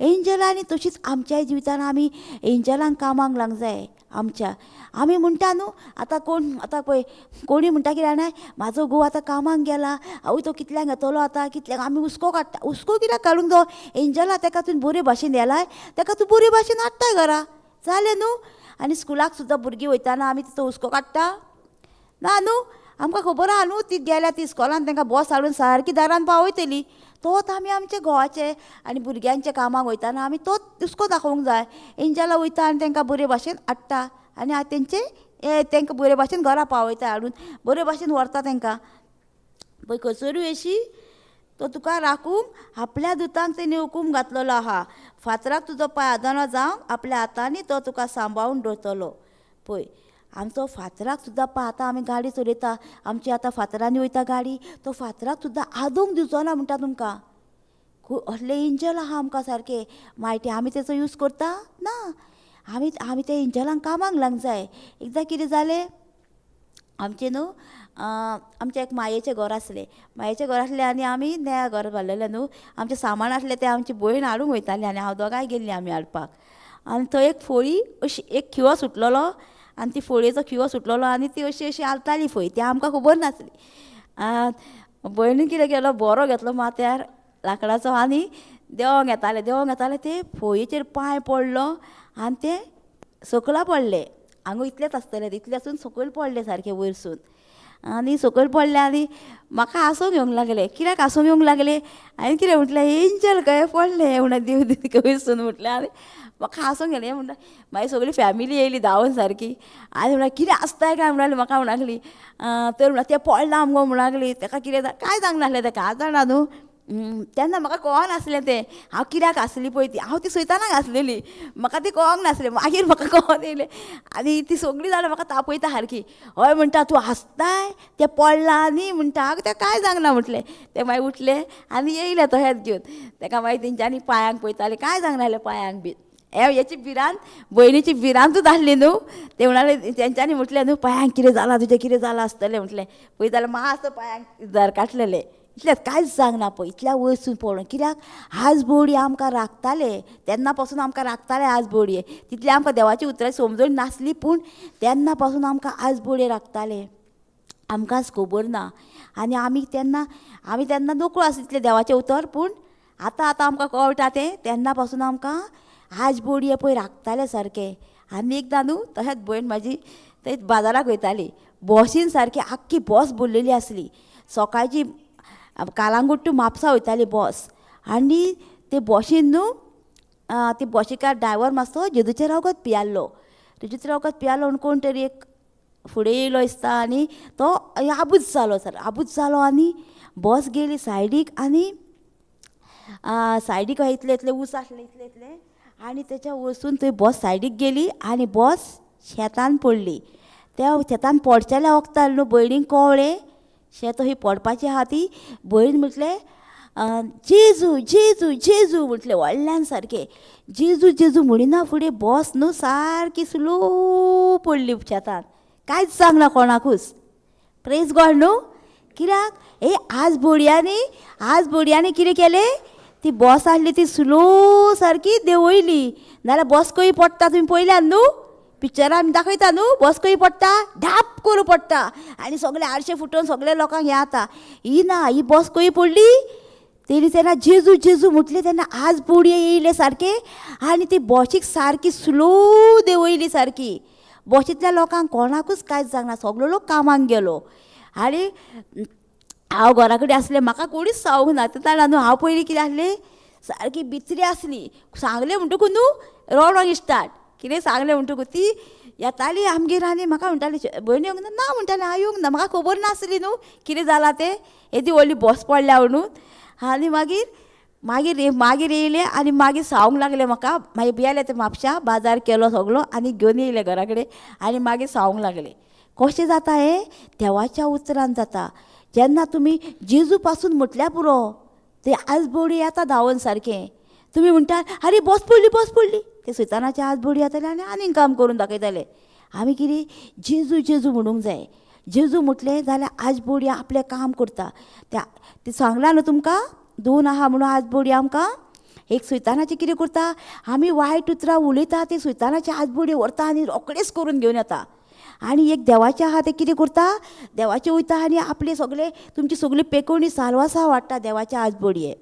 एंजलांनी. तशीच आमच्या जिवितान आमी एंजलांक कामाक लागूंक जाय आमच्या. आमी म्हणटा न्हू आतां कोण आतां पळय कोणी म्हणटा कितें जाणा, म्हाजो घोव आतां कामाक गेला, आवय तो कितल्यांक येतलो आतां कितल्यांक, आमी हुस्को काडटा. हुस्को कित्याक काडूंक जावो? एंजला तेका तुवें बरे भाशेन येलाय, तेका तूं बरे भाशेन हाडटाय घरा, जालें न्हू. आनी स्कुलाक सुद्दां भुरगीं वयताना आमी तिचो हुस्को काडटा ना न्हू, आमकां खबर आहा न्हू ती गेल्या ती इस्कॉलान तांकां बस हाडून सारकी दारान पावयतली. तोच आमी आमच्या घोवाचे आनी भुरग्यांच्या कामाक वयताना आमी तोच हुस्को दाखोवंक जाय. एंजला वयता आनी तांकां बरे भाशेन हाडटा आनी तेंचे तांकां बरे भाशेन घरा पावयता, हाडून बरे भाशेन व्हरता तांकां. पळय खंयसरूय अशी तो तुका राखूंक आपल्या दुतांक तेणी हुकूम घातलेलो आहा, फातराक तुजो पांय आदारना जावंक आपल्या हातांनी तो तुका सांबाळून दवरतलो. पळय आमचो फातराक सुद्दां पळय आतां आमी गाडी चलयता, आमची आतां फातरांनी वयता गाडी, तो फातराक सुद्दां आदोंक दिवचो ना म्हणटा तुमकां. असले एंजल आहा आमकां सारके मायटी, आमी तेचो यूज करता ना, आमी आमी त्या एंजलांक कामाक लागूंक जाय. एकदां कितें जालें आमचें न्हू, आमचें एक मायेचें घर आसलें, मायेचें घर आसलें आनी आमी नया घर बांदलेलें न्हू, आमचें सामान आसलें तें आमची भयण हाडूंक वयताली आनी हांव दोगांय गेल्लीं आमी हाडपाक. आनी थंय एक फोळी अशी एक खिवो सुटलेलो आनी ती फोळयेचो खिवो सुटलेलो आनी ती अशी अशी हालताली फळी, ती आमकां खबर नासली. भयणीन कितें केलो, बोरो घेतलो माथ्यार लांकडाचो आनी देंवोंक येतालें, देंवोंक येतालें ते फोळयेचेर पांय पडलो आनी तें सकला पडलें. हांगा इतलेंच आसतलें, इतलें आसून सकयल पडलें सारकें वयरसून आनी सकयल पडलें आनी म्हाका हांसूंक येवंक लागलें. कित्याक हांसूंक येवंक लागलें? हांवें कितें म्हटलें, एंजल खंय पडलें म्हणून देव वयरसून म्हटलें आनी म्हाका हांसूंक येयलें. म्हणटा मागीर सगळी फॅमिली येयली धांवून सारकी आनी म्हणल्यार कितें आसताय काय म्हणली म्हाका म्हणू लागली. तर म्हणल्यार तें पडलां मगो म्हणू लागली. तेका कितें कांय सांगनासलें तेका, हांव जाणा न्हू तेन्ना म्हाका कळनासलें तें हांव कित्याक आसली पळय ती, हांव ती सयतानाक आसलेली, म्हाका ती कळोंक नासलें. मागीर म्हाका कळोन येयलें आनी ती सगळीं जाणां म्हाका तापयता सारकी, हय म्हणटा तूं हांसताय तें पडलां न्ही म्हणटा. हांव तें कांय सांगना म्हटलें. तें मागीर उठलें आनी येयलें तशेंच घेवन तेका मागीर तेंच्यांनी पांयांक पळयतालें, कांय सांगनासलें पांयांक बीन. हेची भिरांत भयणीची भिरांतूच आसली न्हू, ते म्हणाले तेंच्यांनी म्हटलें न्हू पांयांक कितें जालां तुजें, कितें जालां आसतलें म्हटलें. पळयता जाल्यार मातसो पांयांक दर काटलेलें, इतलेंच कांयच सांगना पळय, इतल्या वयरसून पडून. कित्याक आज बोडी आमकां राखताले, तेन्ना पासून आमकां राखताले आज बोडये, तितलें आमकां देवाची उतरां समजून नासली पूण तेन्ना पासून आमकां आज बोडये राखताले, आमकांच खबर ना. आनी आमी तेन्ना आमी तेन्ना नकळो आसली तितलें देवाचें उतर, पूण आतां आतां आमकां कळटा तें, तेन्ना पासून आमकां आज बोडये पळय राखताले सारके. आनी एकदां न्हू तशेंच भयण म्हाजी थंय बाजाराक वयताली, बसीन सारकी आख्खी बस भरलेली आसली. सकाळची कालांगूट टू म्हापसा वयताली बस आनी ते बसीन न्हू ती बशीकार ड्रायवर मातसो जेजूचें रगत पियाल्लो. जेजूचें रगत पियालो म्हूण कोण तरी एक फुडें येयलो दिसता आनी तो आबूज जालो सर आबूज जालो आनी बस गेली सायडीक आनी सायडीक इतलें इतलें ऊस आसलें इतलें इतलें आनी तेच्या वचून थंय बस सायडीक गेली आनी बस शेतान पडली. त्या शेतान पडचेल्या वखदार न्हू भयणीक कळ्ळें शेत अशी पडपाची आहा ती. भयण म्हटलें जेजू जेजू जेजू म्हटलें व्हडल्यान सारकें. जेजू जेजू म्हणिना फुडें बस न्हू सारकी स्लो पडली शेतान. कांयच जावंक ना कोणाकूच. प्रेज गॉड न्हू. कित्याक हे आज बोडयांनी आज बोडयांनी कितें केलें ती बस आसली ती स्लो सारकी देंवयली. नाल्यार बस खंय पडटा तुमी पळयल्यात न्हू पिक्चरान आमी दाखयता न्हू बस खंय पडटा धाप करून पडटा आनी सगळे आरशे फुटोवन सगळे लोकांक हें जाता. ही ना ही बस खंय पडली तेणी तेन्ना जेजू जेजू म्हटलें तेन्ना आज बोडये येयले सारके आनी ती बशीक सारकी स्लो देंवयली सारकी. बशींतल्या लोकांक कोणाकूच कांयच जावंक ना सगलो लोक कामाक गेलो. आनी हांव घरा कडेन आसलें म्हाका कोणीच सांगूंक ना. तेन्ना न्हू हांव पयलीं कितें आसलें सारकी भितरी आसली. सांगलें म्हणटकूच न्हू रडोंक स्टार्ट. कितें सांगलें म्हणटकूच ती येताली आमगेर आनी म्हाका म्हणटाली भयण येवंक ना ना म्हणटालें हांव येवंक ना म्हाका खबर नासली न्हू कितें जालां तें येदी व्हडली बस पडल्या म्हणून. आनी मागीर मागीर मागीर येयलें आनी मागीर सांगूंक लागलें म्हाका. मागीर गेलें तें म्हापश्यां बाजार केलो सगलो आनी घेवन येयलें घरा कडेन आनी मागीर सांगूंक लागलें. कशें जाता हें देवाच्या उतरान जाता. जेन्ना तुमी जेजू पासून म्हटल्यार पुरो ते आज बोडी येता धांवन सारकें. तुमी म्हणटा आरे बस पडली बस पडली ते सैतानाचे आज बोडी येताले आनी आनीक काम करून दाखयताले. आमी कितें जेजू जेजू म्हणूंक जाय. जेजू म्हटलें जाल्यार आज बोडी आपलें काम करता. त्या तें सांगलां न्हू तुमकां दोन आहा म्हणून आज बोडी आमकां. एक सैतानाचें कितें करता आमी वायट उतरां उलयता ती सैतानाची आज बोडी व्हरता आनी रोखडेच करून घेवन येता. आनी एक देवाचें आहा तें कितें करता देवाचें वयता आनी आपले सगळे तुमची सगळी पेकोवणी सालवासां वाडटा देवाच्या आज बोडये.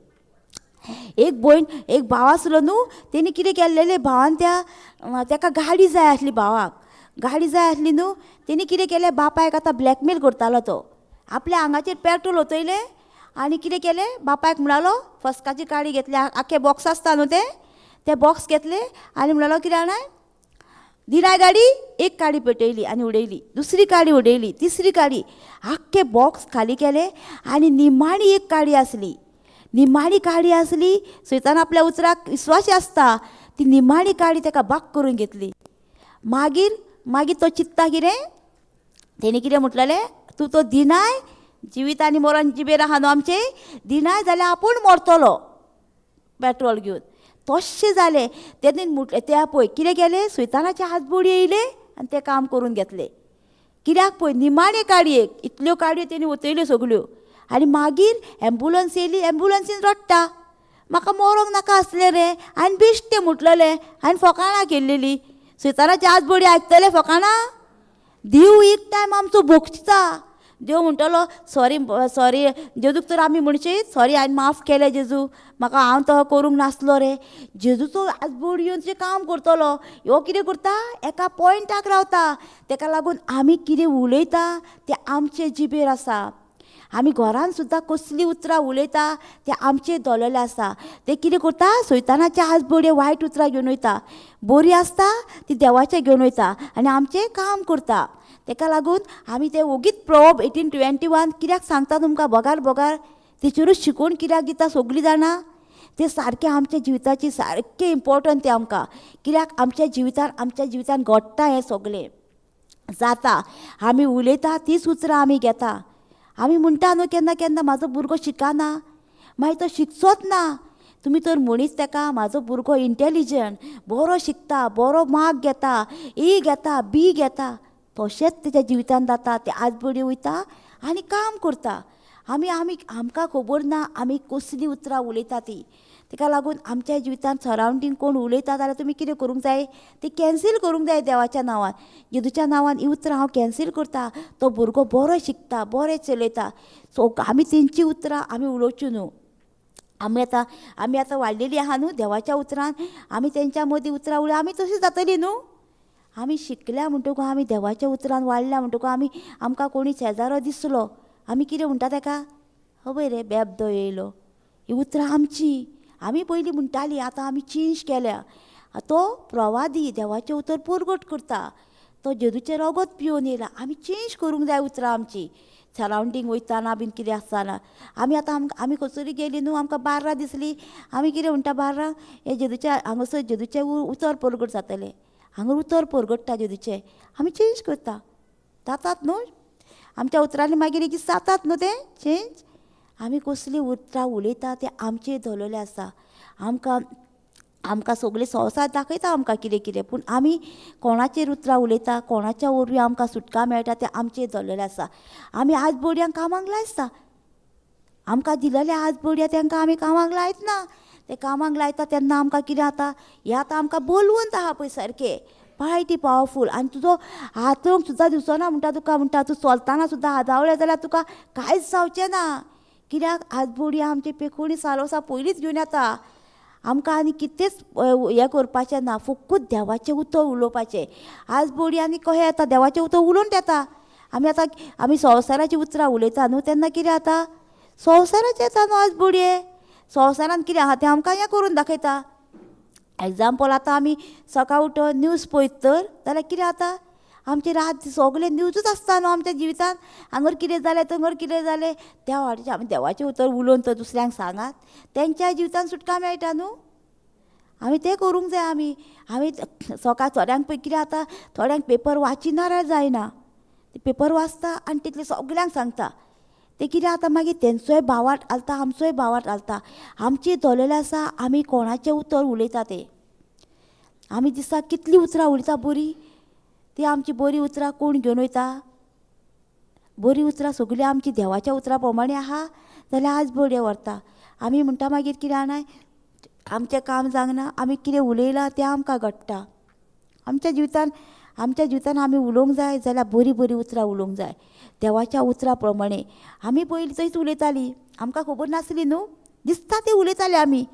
एक भयण एक भाव आसलो न्हू तेणी कितें केल्लेलें भावान त्या तेका गाडी जाय आसली भावाक गाडी जाय आसली न्हू तेणी कितें केलें बापायक आतां ब्लॅकमेल करतालो तो. आपल्या आंगाचेर पेट्रोल ओतयलें आनी कितें केलें बापायक म्हणालो फस्काची काडी घेतली आख्खे बॉक्स आसता न्हू तें ते बॉक्स घेतले आनी म्हणालो कितें जाणा दिनाय गाडी एक काडी पेटयली आनी उडयली दुसरी काडी उडयली तिसरी काडी आख्खे बॉक्स खाली केले आनी निमाणी एक काडी आसली. निमाणी काडी आसली सैतान आपल्या उतराक विस्वासी आसता ती निमाणी काडी तेका बाक करून घेतली. मागीर मागीर तो चित्ता कितें तेणी कितें म्हटलेलें तूं तो दिनाय जिवीत आनी मरण जिबेर आहा न्हू आमचें दिनाय जाल्यार आपूण मरतलो पेट्रोल घेवन. तशें जालें तेणी म्हटलें त्या पळय कितें केलें सैतानाचे हात बोडी येयले आनी तें काम करून घेतलें. कित्याक पळय निमाणे काडयेक इतल्यो काडयो तेणी ओतयल्यो सगल्यो आनी मागीर एम्बुलंस येयली एम्बुलंसीन रडटा म्हाका मरोंक नाका आसलें रे हांवें बेश्टें म्हटलेलें हांवें फकाणां केल्लेली. सैतानाची आज बोडी आयकतले फकाणां. देव एक टायम आमचो भोगता. देव म्हणटलो सॉरी सॉरी जेजूक तर आमी म्हणशी सॉरी हांवें माफ केलें जेजू म्हाका हांव तो करूंक नासलो रे. जेजूचो आज बोड येवन तुजें काम करतलो. ह्यो कितें करता एका पॉयंटाक रावता. तेका लागून आमी कितें उलयता तें आमचे जिबेर आसा. आमी घरान सुद्दां कसलीं उतरां उलयता तें आमचेर दवरलेलें आसा. तें कितें करता सैतानाचे आज बोडये वायट उतरां घेवन वयता बरी आसता ती देवाचें घेवन वयता आनी आमचें काम करता. तेका लागून आमी तें ओगीच प्रोवर्ब 18:21 कित्याक सांगता तुमकां बगार बगार तेचेरूच शिकोवन कित्याक दिता सगळीं जाणां. तें सारकें आमच्या जिविताची सारकें इम्पोर्टंट तें आमकां कित्याक आमच्या जिवितान घडटा हें सगळें जाता. आमी उलयता तीच उतरां आमी घेता. आमी म्हणटा न्हू केन्ना केन्ना म्हाजो भुरगो शिकना मागीर तो शिकचोच ना. तुमी तर म्हणीच तेका म्हाजो भुरगो इंटेलिजंट बरो शिकता बरो मार्क घेता ए घेता बी घेता. तशेंच तेच्या जिवितान जाता. तें आज बडी वयता आनी काम करता. आमी आमी आमकां खबर ना आमी कसलीं उतरां उलयता तीं. तेका लागून आमच्या जिवितान सरावंडींग कोण उलयता जाल्यार तुमी कितें करूंक जाय ती कॅन्सील करूंक जाय देवाच्या नांवान. जेजूच्या नांवान ही उतरां हांव कॅन्सील करता. तो भुरगो बरो शिकता बरें चलयता. सो आमी तेंची उतरां आमी उलोवच्यो न्हू. आमी आतां वाडलेली आहा न्हू देवाच्या उतरान आमी तेंच्या मदीं उतरां उलय आमी तशीं जातलीं न्हू. आमी शिकल्या म्हणटकूच आमी देवाच्या उतरान वाडल्या म्हणटकूच आमी आमकां कोणी शेजारो दिसलो आमी कितें म्हणटा तेका हय रे बेबदो येयलो. ही उतरां आमची आमी पयलीं म्हणटालीं, आतां आमी चेंज केल्या. तो प्रवादी देवाचें उतर परगट करता, तो जेजूचें रगत पिवन येयला. आमी चेंज करूंक जाय उतरां आमची. सरावंडींग वयताना बीन कितें आसतना आमी आतां आमी खंयसरी गेली न्हू, आमकां बार्रां दिसली, आमी कितें म्हणटा, बार्रां हे जेजूच्या हांगासर जेजूचें उतर परगट जातलें, हांगा उतर परगट्टा जेजूचें, आमी चेंज करता. जातात न्हू आमच्या उतरांनी मागीर एक दीस जातात न्हू तें चेंज. आमी कसलीं उतरां उलयता तें आमचेर धरलेलें आसा. आमकां आमकां सगळें संवसार दाखयता आमकां कितें कितें, पूण आमी कोणाचेर उतरां उलयता, कोणाच्या वरवीं आमकां सुटका मेळटा तें आमचेर धरलेलें आसा. आमी आज बोडयांक कामाक लायता, आमकां दिलेले आज बोडया तांकां आमी कामाक लायतना, ते कामाक लायता तेन्ना आमकां कितें जाता, हें आतां आमकां बलवंत आहा पळय सारकें, पायटी पावरफूल. आनी तुजो हातरूंक सुद्दां दिसना म्हणटा तुका, म्हणटा तूं चलतना सुद्दां आदावलें जाल्यार तुका कांयच जावचें ना. कित्याक आज बोडया आमची पेखोणी सालोसा पयलींच घेवन येता. आमकां आनी कितेंच हें करपाचें ना, फकत देवाचें उतर उलोवपाचें. आज बोडी आनी कशें येता, देवाचें उतर उलोवन येता. आमी आतां आमी संवसाराचीं उतरां उलयता न्हू, तेन्ना कितें जाता, संवसाराचें येता न्हू आज बोडये. संवसारान कितें आहा तें आमकां हें करून दाखयता. एग्जाम्पल, आतां आमी सकाळ उठून न्यूज पळयत तर जाल्यार कितें जाता, आमचे रात सगळे न्यूजूच आसता न्हू आमच्या जिवितान, हांगर कितें जालें थंगर कितें जालें. त्या वाटेचें आमी देवाचें उतर उलोवन तर दुसऱ्यांक सांगात, तेंच्या जिवितान सुटका मेळटा न्हू. आमी तें करूंक जाय. आमी आमी सकाळ थोड्यांक पळय कितें जाता, थोड्यांक पेपर वाचिनार जायना, ते पेपर वाचता आनी तितलें सगल्यांक सांगता. ते कितें जाता मागीर तेंचोय भावार्थ घालता, आमचोय भावार्थ घालता. आमची धरलेलें आसा आमी कोणाचें उतर उलयता तें. आमी दिसाक कितलीं उतरां उलयता बरीं, ती आमची बरीं उतरां कोण घेवन वयता? बरीं उतरां सगळीं आमची देवाच्या उतरां प्रमाणे आहा जाल्यार आज बडये व्हरता. आमी म्हणटा मागीर कितें जाणां, आमचें काम जावंक आमी कितें उलयलां तें आमकां घडटा. आमच्या जिवितान आमच्या जिवितान आमी उलोवंक जाय जाल्यार बरीं बरीं उतरां उलोवंक जाय देवाच्या उतरां प्रमाणे. आमी पयलीं थंयच उलयतालीं, आमकां खबर नासली न्हू, दिसता तें उलयतालीं आमी,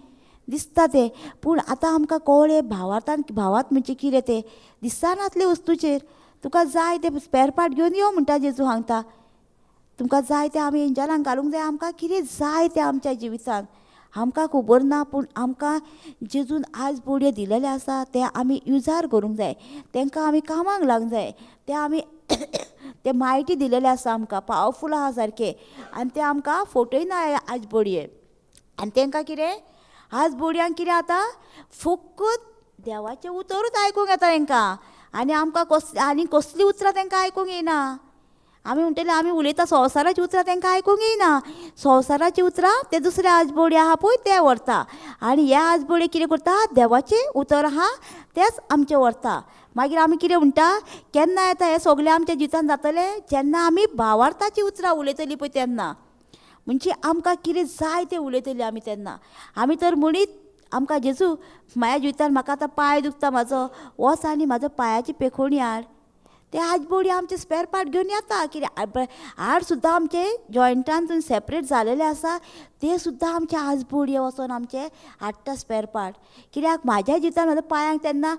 दिसता तें. पूण आतां आमकां कळ्ळें भावार्थान, भावार्थ म्हणजे कितें तें, दिसनासले वस्तूचेर. तुका जाय तें स्पेर पार्ट घेवन यो म्हणटा जेजू सांगता, तुमकां जाय तें आमी इंजनाक घालूंक जाय. आमकां कितें जाय तें आमच्या जिवितान आमकां खबर ना, पूण आमकां जेजून आज बोडयो दिलेले आसा ते आमी युजार करूंक जाय, तांकां आमी कामाक लागूंक जाय. ते आमी ते म्हायती दिलेले आसा आमकां, पावरफूल आहा सारके, आनी ते आमकां फटयना आज बोडये. आनी तांकां कितें आज बोडयांक कितें आतां फकत देवाचें उतरूच आयकूंक येता तांकां, आनी आमकां आनी कसलीं उतरां तांकां आयकूंक येना. आमी म्हणटले आमी उलयता संवसाराचीं उतरां तांकां आयकूंक येना. संवसाराचीं उतरां ते दुसरे आजबोडे आहा पळय ते व्हरता, आनी हे आजबोडे कितें करता, देवाचें उतर आहा तेंच आमचें व्हरता. मागीर आमी कितें म्हणटा, केन्ना येता हें सगळें आमच्या जिवितान जातलें, जेन्ना आमी भावार्थाचीं उतरां उलयतलीं पळय तेन्ना, म्हणजे आमकां कितें जाय तें उलयतलीं आमी तेन्ना. आमी तर म्हणीत आमकां जेजू म्हाज्या जिवितान म्हाका आतां पांय दुखता म्हाजो, वच आनी म्हाजो पांयाची पेखोणी हाड. ते आज बोडी आमचे स्पेर पार्ट घेवन येता. कितें हाड सुद्दां आमचे जॉयंटान सेपरेट जालेले आसा, ते सुद्दां आमचे आज बोडये वचोन आमचे हाडटा स्पेर पार्ट. कित्याक म्हाज्या जिवितान म्हाज्या पांयांक तेन्ना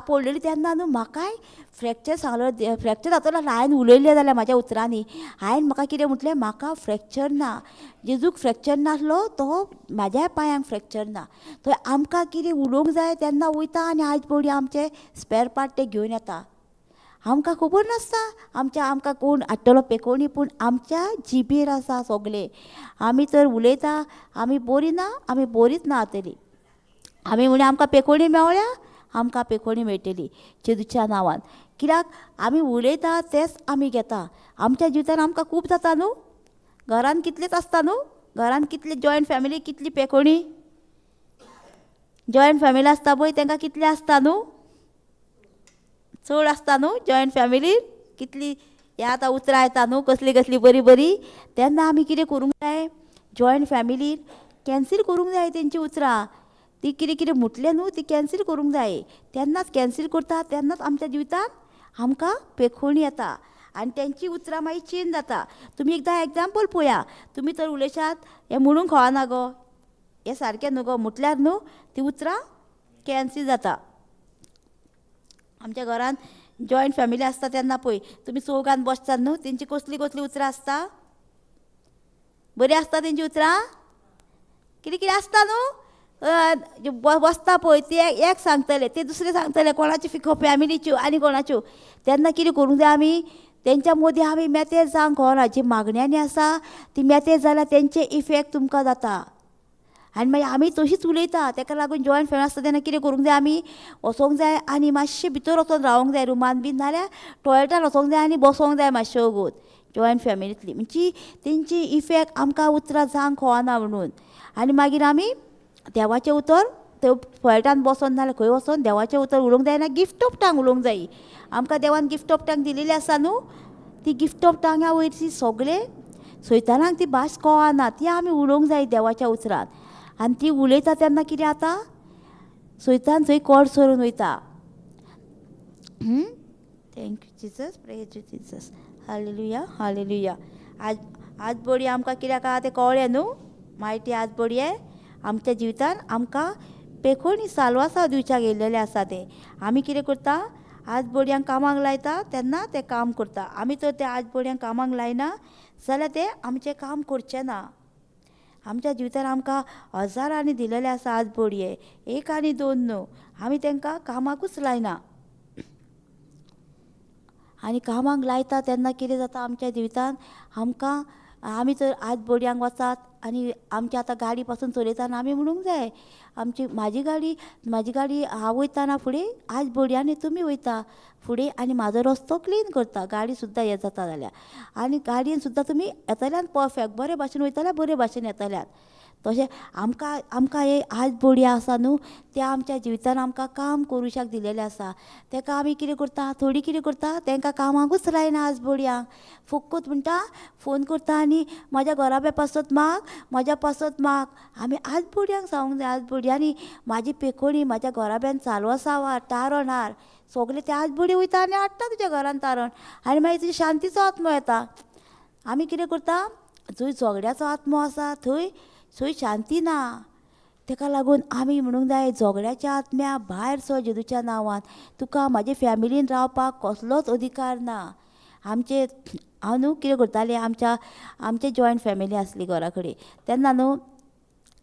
पडलेली तेन्ना न्हू म्हाकाय फ्रॅक्चर सांगलो, फ्रॅक्चर जातलो हांवें उलयलें जाल्यार म्हाज्या उतरांनी. हांवें म्हाका कितें म्हटलें, म्हाका फ्रॅक्चर ना, जेजूक फ्रॅक्चर नासलो तो म्हाज्या पांयांक फ्रॅक्चर ना. तो आमकां कितें उलोवंक जाय तेन्ना वयता आनी आज बोडी आमचे स्पेर पार्ट ते घेवन येता. आमकां खबर नासता आमच्या आमकां कोण हाडटलो पेकोणी, पूण आमच्या जिबेर आसा सगळें. आमी तर उलयता आमी बरी ना, आमी बरीच ना जातली. आमी म्हणी आमकां पेकोणी मेवळ्या, आमकां पेकोणी मेळटली जेजूच्या नांवान. कित्याक आमी उलयता तेंच आमी घेता. आमच्या जिवितान आमकां खूब जाता न्हू, घरान कितलेच आसता न्हू, घरान कितली जॉयंट फॅमिली, कितली पेकोणी जॉयंट फॅमिली आसता पळय तांकां कितली आसता न्हू, चड आसता न्हू जॉयंट फॅमिली, कितली हे आतां उतरां येता न्हू कसली कसली बरी बरी. तेन्ना आमी कितें करूंक जाय, जॉयंट फॅमिलीन कॅन्सील करूंक जाय तेंची उतरां, ती कितें कितें म्हटलें न्हू ती कॅन्सील करूंक जाय. तेन्नाच कॅन्सील करता तेन्नाच आमच्या जिवितांत आमकां पेखोणी येता आनी तेंची उतरां मागीर चेंज जाता. तुमी एकदां एग्जाम्पल पळया, तुमी तर उलयशात हें म्हणूंक कळना गो, हें सारकें न्हू गो म्हटल्यार न्हू ती उतरां कॅन्सील जाता. आमच्या घरान जॉयंट फॅमिली आसता तेन्ना पळय तुमी चौगान बसतात न्हू, तेंची कसली कसली उतरां आसता, बरीं आसता तेंची उतरां, कितें कितें आसता न्हू. बसता पळय ते एक सांगतले, ते दुसरे सांगतले, कोणाची फॅमिलीच्यो आनी कोणाच्यो. तेन्ना कितें करूंक जाय आमी तेंच्या मदीं आमी मेतेर जावंक कळना. जी मागण्यांनी आसा ती मेतेर जाल्यार तेंचे इफेक्ट तुमकां जाता आनी मागीर आमी तशीच उलयता. तेका लागून जॉयंट फॅमिली आसता तेन्ना कितें करूंक जाय आमी वचोंक जाय आनी मातशें भितर वचोन रावोंक जाय रुमान बीन, नाल्यार टॉयलेटान वचोंक जाय आनी बसोंक जाय मातशें वोगोत. जॉयंट फॅमिलींतली म्हणजे तेंची इफेक्ट आमकां उतरां जावंक कळना म्हणून. आनी मागीर आमी देवाचें उतर ते टॉयलेटान बसोन नाल्यार खंय वचोन देवाचें उतर उलोवंक जायना, गिफ्ट ऑफ टांग उलोवंक जाय. आमकां देवान गिफ्ट ऑफ टांग दिलेली आसा न्हू, ती गिफ्ट ऑफ टांगा वयर ती सगळे सैतानाक ती भास कळना, ती आमी उलोवंक जाय देवाच्या उतरान. आनी ती उलयता तेन्ना कितें जाता, सैतान थंय कोड सरून वयता. Thank you Jesus, praise you Jesus, hallelujah hallelujah. आज आज बडी आमकां कित्याक आहा तें कळ्ळें न्हू, म्हायती आज बडये आमच्या जिवितान आमकां पेखोणी साल्वासांव दिवच्याक येयलेलें आसा. तें आमी कितें करता, आज बडयांक कामाक लायता तेन्ना तें काम करता. आमी तर ते आज बडयांक कामाक लायना जाल्यार ते आमचें काम करचें ना. आमच्या जिवितान आमकां हजारांनी दिलेले आसा आज बडये, एक आनी दोन न्हू, आमी तांकां कामाकूच लायना. आनी कामाक लायता तेन्ना कितें जाता आमच्या जिवितान, आमकां आमी तर आज बडयांक वचात आनी आमची आतां गाडी पासून चलयतना आमी म्हणूंक जाय आमची म्हाजी गाडी, म्हाजी गाडी हांव वयताना फुडें आज बडयांनी तुमी वयता फुडें आनी म्हाजो रस्तो क्लीन करता, गाडी सुद्दां हें जाता जाल्यार. आनी गाडयेन सुद्दां तुमी येतल्यान परफेक्ट बरे भाशेन वयतल्या, बरे भाशेन येतल्यात. तशें आमकां आमकां हे आज बडी आसा न्हू, ते आमच्या जिवितान आमकां काम करूंक दिलेलें आसा. तेका आमी कितें करता, थोडी कितें करता, तेंकां कामाकूच लायना आज बडयांक. फकत म्हणटा फोन करता आनी म्हाज्या घराब्या पासत माग, म्हाज्या पासत माग. आमी आज बडयांक सांगूंक जाय, आज बडयांनी म्हाजी पेकोणी म्हाज्या घराब्यान चालू आसा वा तारण हार सगळे ते आज बडी वयता आनी हाडटा तुज्या घरान तारण, आनी मागीर तुजी शांतीचो आत्मो येता. आमी कितें करता, जंय झगड्याचो आत्मो आसा थंय थंय शांती ना. तेका लागून आमी म्हणूंक जाय झगड्याच्या आत्म्या भायर सर जेजूच्या नांवान, तुका म्हाजे फॅमिलीन रावपाक कसलोच अधिकार ना. आमचे हांव न्हू कितें करतालें, आमच्या आमचे जॉयंट फॅमिली आसली घरा कडेन, तेन्ना न्हू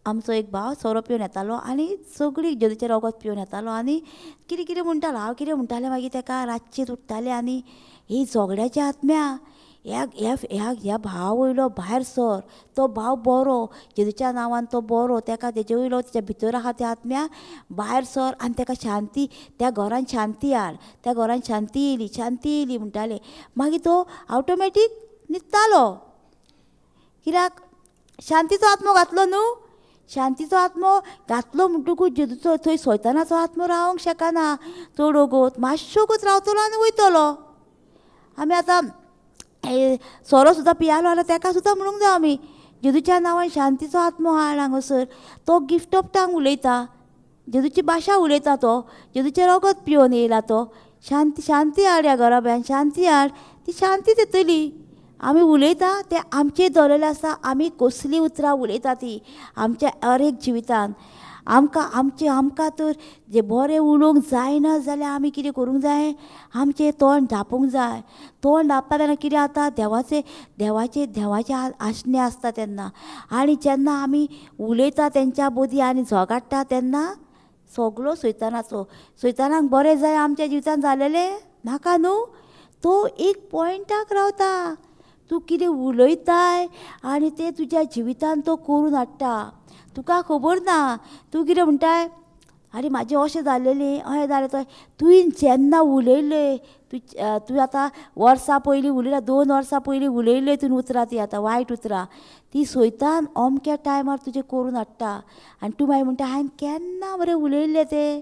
आमचो एक भाव सोरो पिवन येतालो आनी सगळी जेजूचें रगत पिवन येतालो आनी कितें कितें म्हणटालो. हांव कितें म्हणटालें मागीर तेका, रातचें उठ्ठालें आनी ही झगड्याच्या आत्म्या ह्या ह्या ह्या ह्या भावा वयलो भायर सर, तो भाव बरो जेजूच्या नांवान तो बरो, तेका तेजे वयलो तेच्या भितर आहा त्या आत्म्या भायर सर आनी तेका शांती, त्या घरान शांती हाड, त्या घरान शांती येयली, शांती येयली म्हणटाले. मागीर तो ऑटोमॅटीक न्हिदतालो. कित्याक शांतीचो आत्मो घातलो न्हू, शांतीचो आत्मो घातलो म्हणटकूच जेजूचो थंय सैतानाचो आत्मो रावंक शकना चड वगत, मातशो वगत रावतलो आनी वयतलो. आमी आतां सोरो सुद्दां पियालो जाल्यार तेका सुद्दां म्हणूंक जाय आमी जेजूच्या नांवान शांतीचो आत्मो हाड हांगासर. तो गिफ्ट ऑफ टांग उलयता, जेजूची भाशा उलयता, तो जेजूचें रगत पिवन येयला तो. शांती शांती हाड ह्या घराब्यान, शांती हाड, ती शांती दितली. आमी उलयता तें आमचेर दवरलेलें आसा, आमी कसलीं उतरां उलयता ती आमच्या हर एक जिवितान. आमकां आमचें आमकां तर जें बरें उलोवंक जायना जाल्यार आमी कितें करूंक जाय, आमचें तोंड धांपूंक जाय. तोंड धांपता तेन्ना कितें जाता, देवाचें देवाचें देवाचें आसणें आसता तेन्ना. आनी जेन्ना आमी उलयता तेंच्या मदीं आनी झगडटा तेन्ना सगलो सैतानाचो, सैतानाक बरें जाय आमच्या जिवितान जालेलें नाका न्हू, तो एक पॉयंटाक रावता. तूं कितें उलयताय आनी तें तुज्या जिवितान तो करून हाडटा, तुका खबर ना. तूं कितें म्हणटाय, आरे म्हाजें अशें जालेलें अशें जालें तशें. तुवें जेन्ना उलयलें, तूं तूं आतां वर्सां पयलीं उलयला, 2 वर्सां पयलीं उलयलें तुवें उतरां, ती आतां वायट उतरां, ती सैतान अमक्या टायमार तुजें करून हाडटा. आनी तूं मागीर म्हणटा हांवें केन्ना बरें उलयल्लें तें,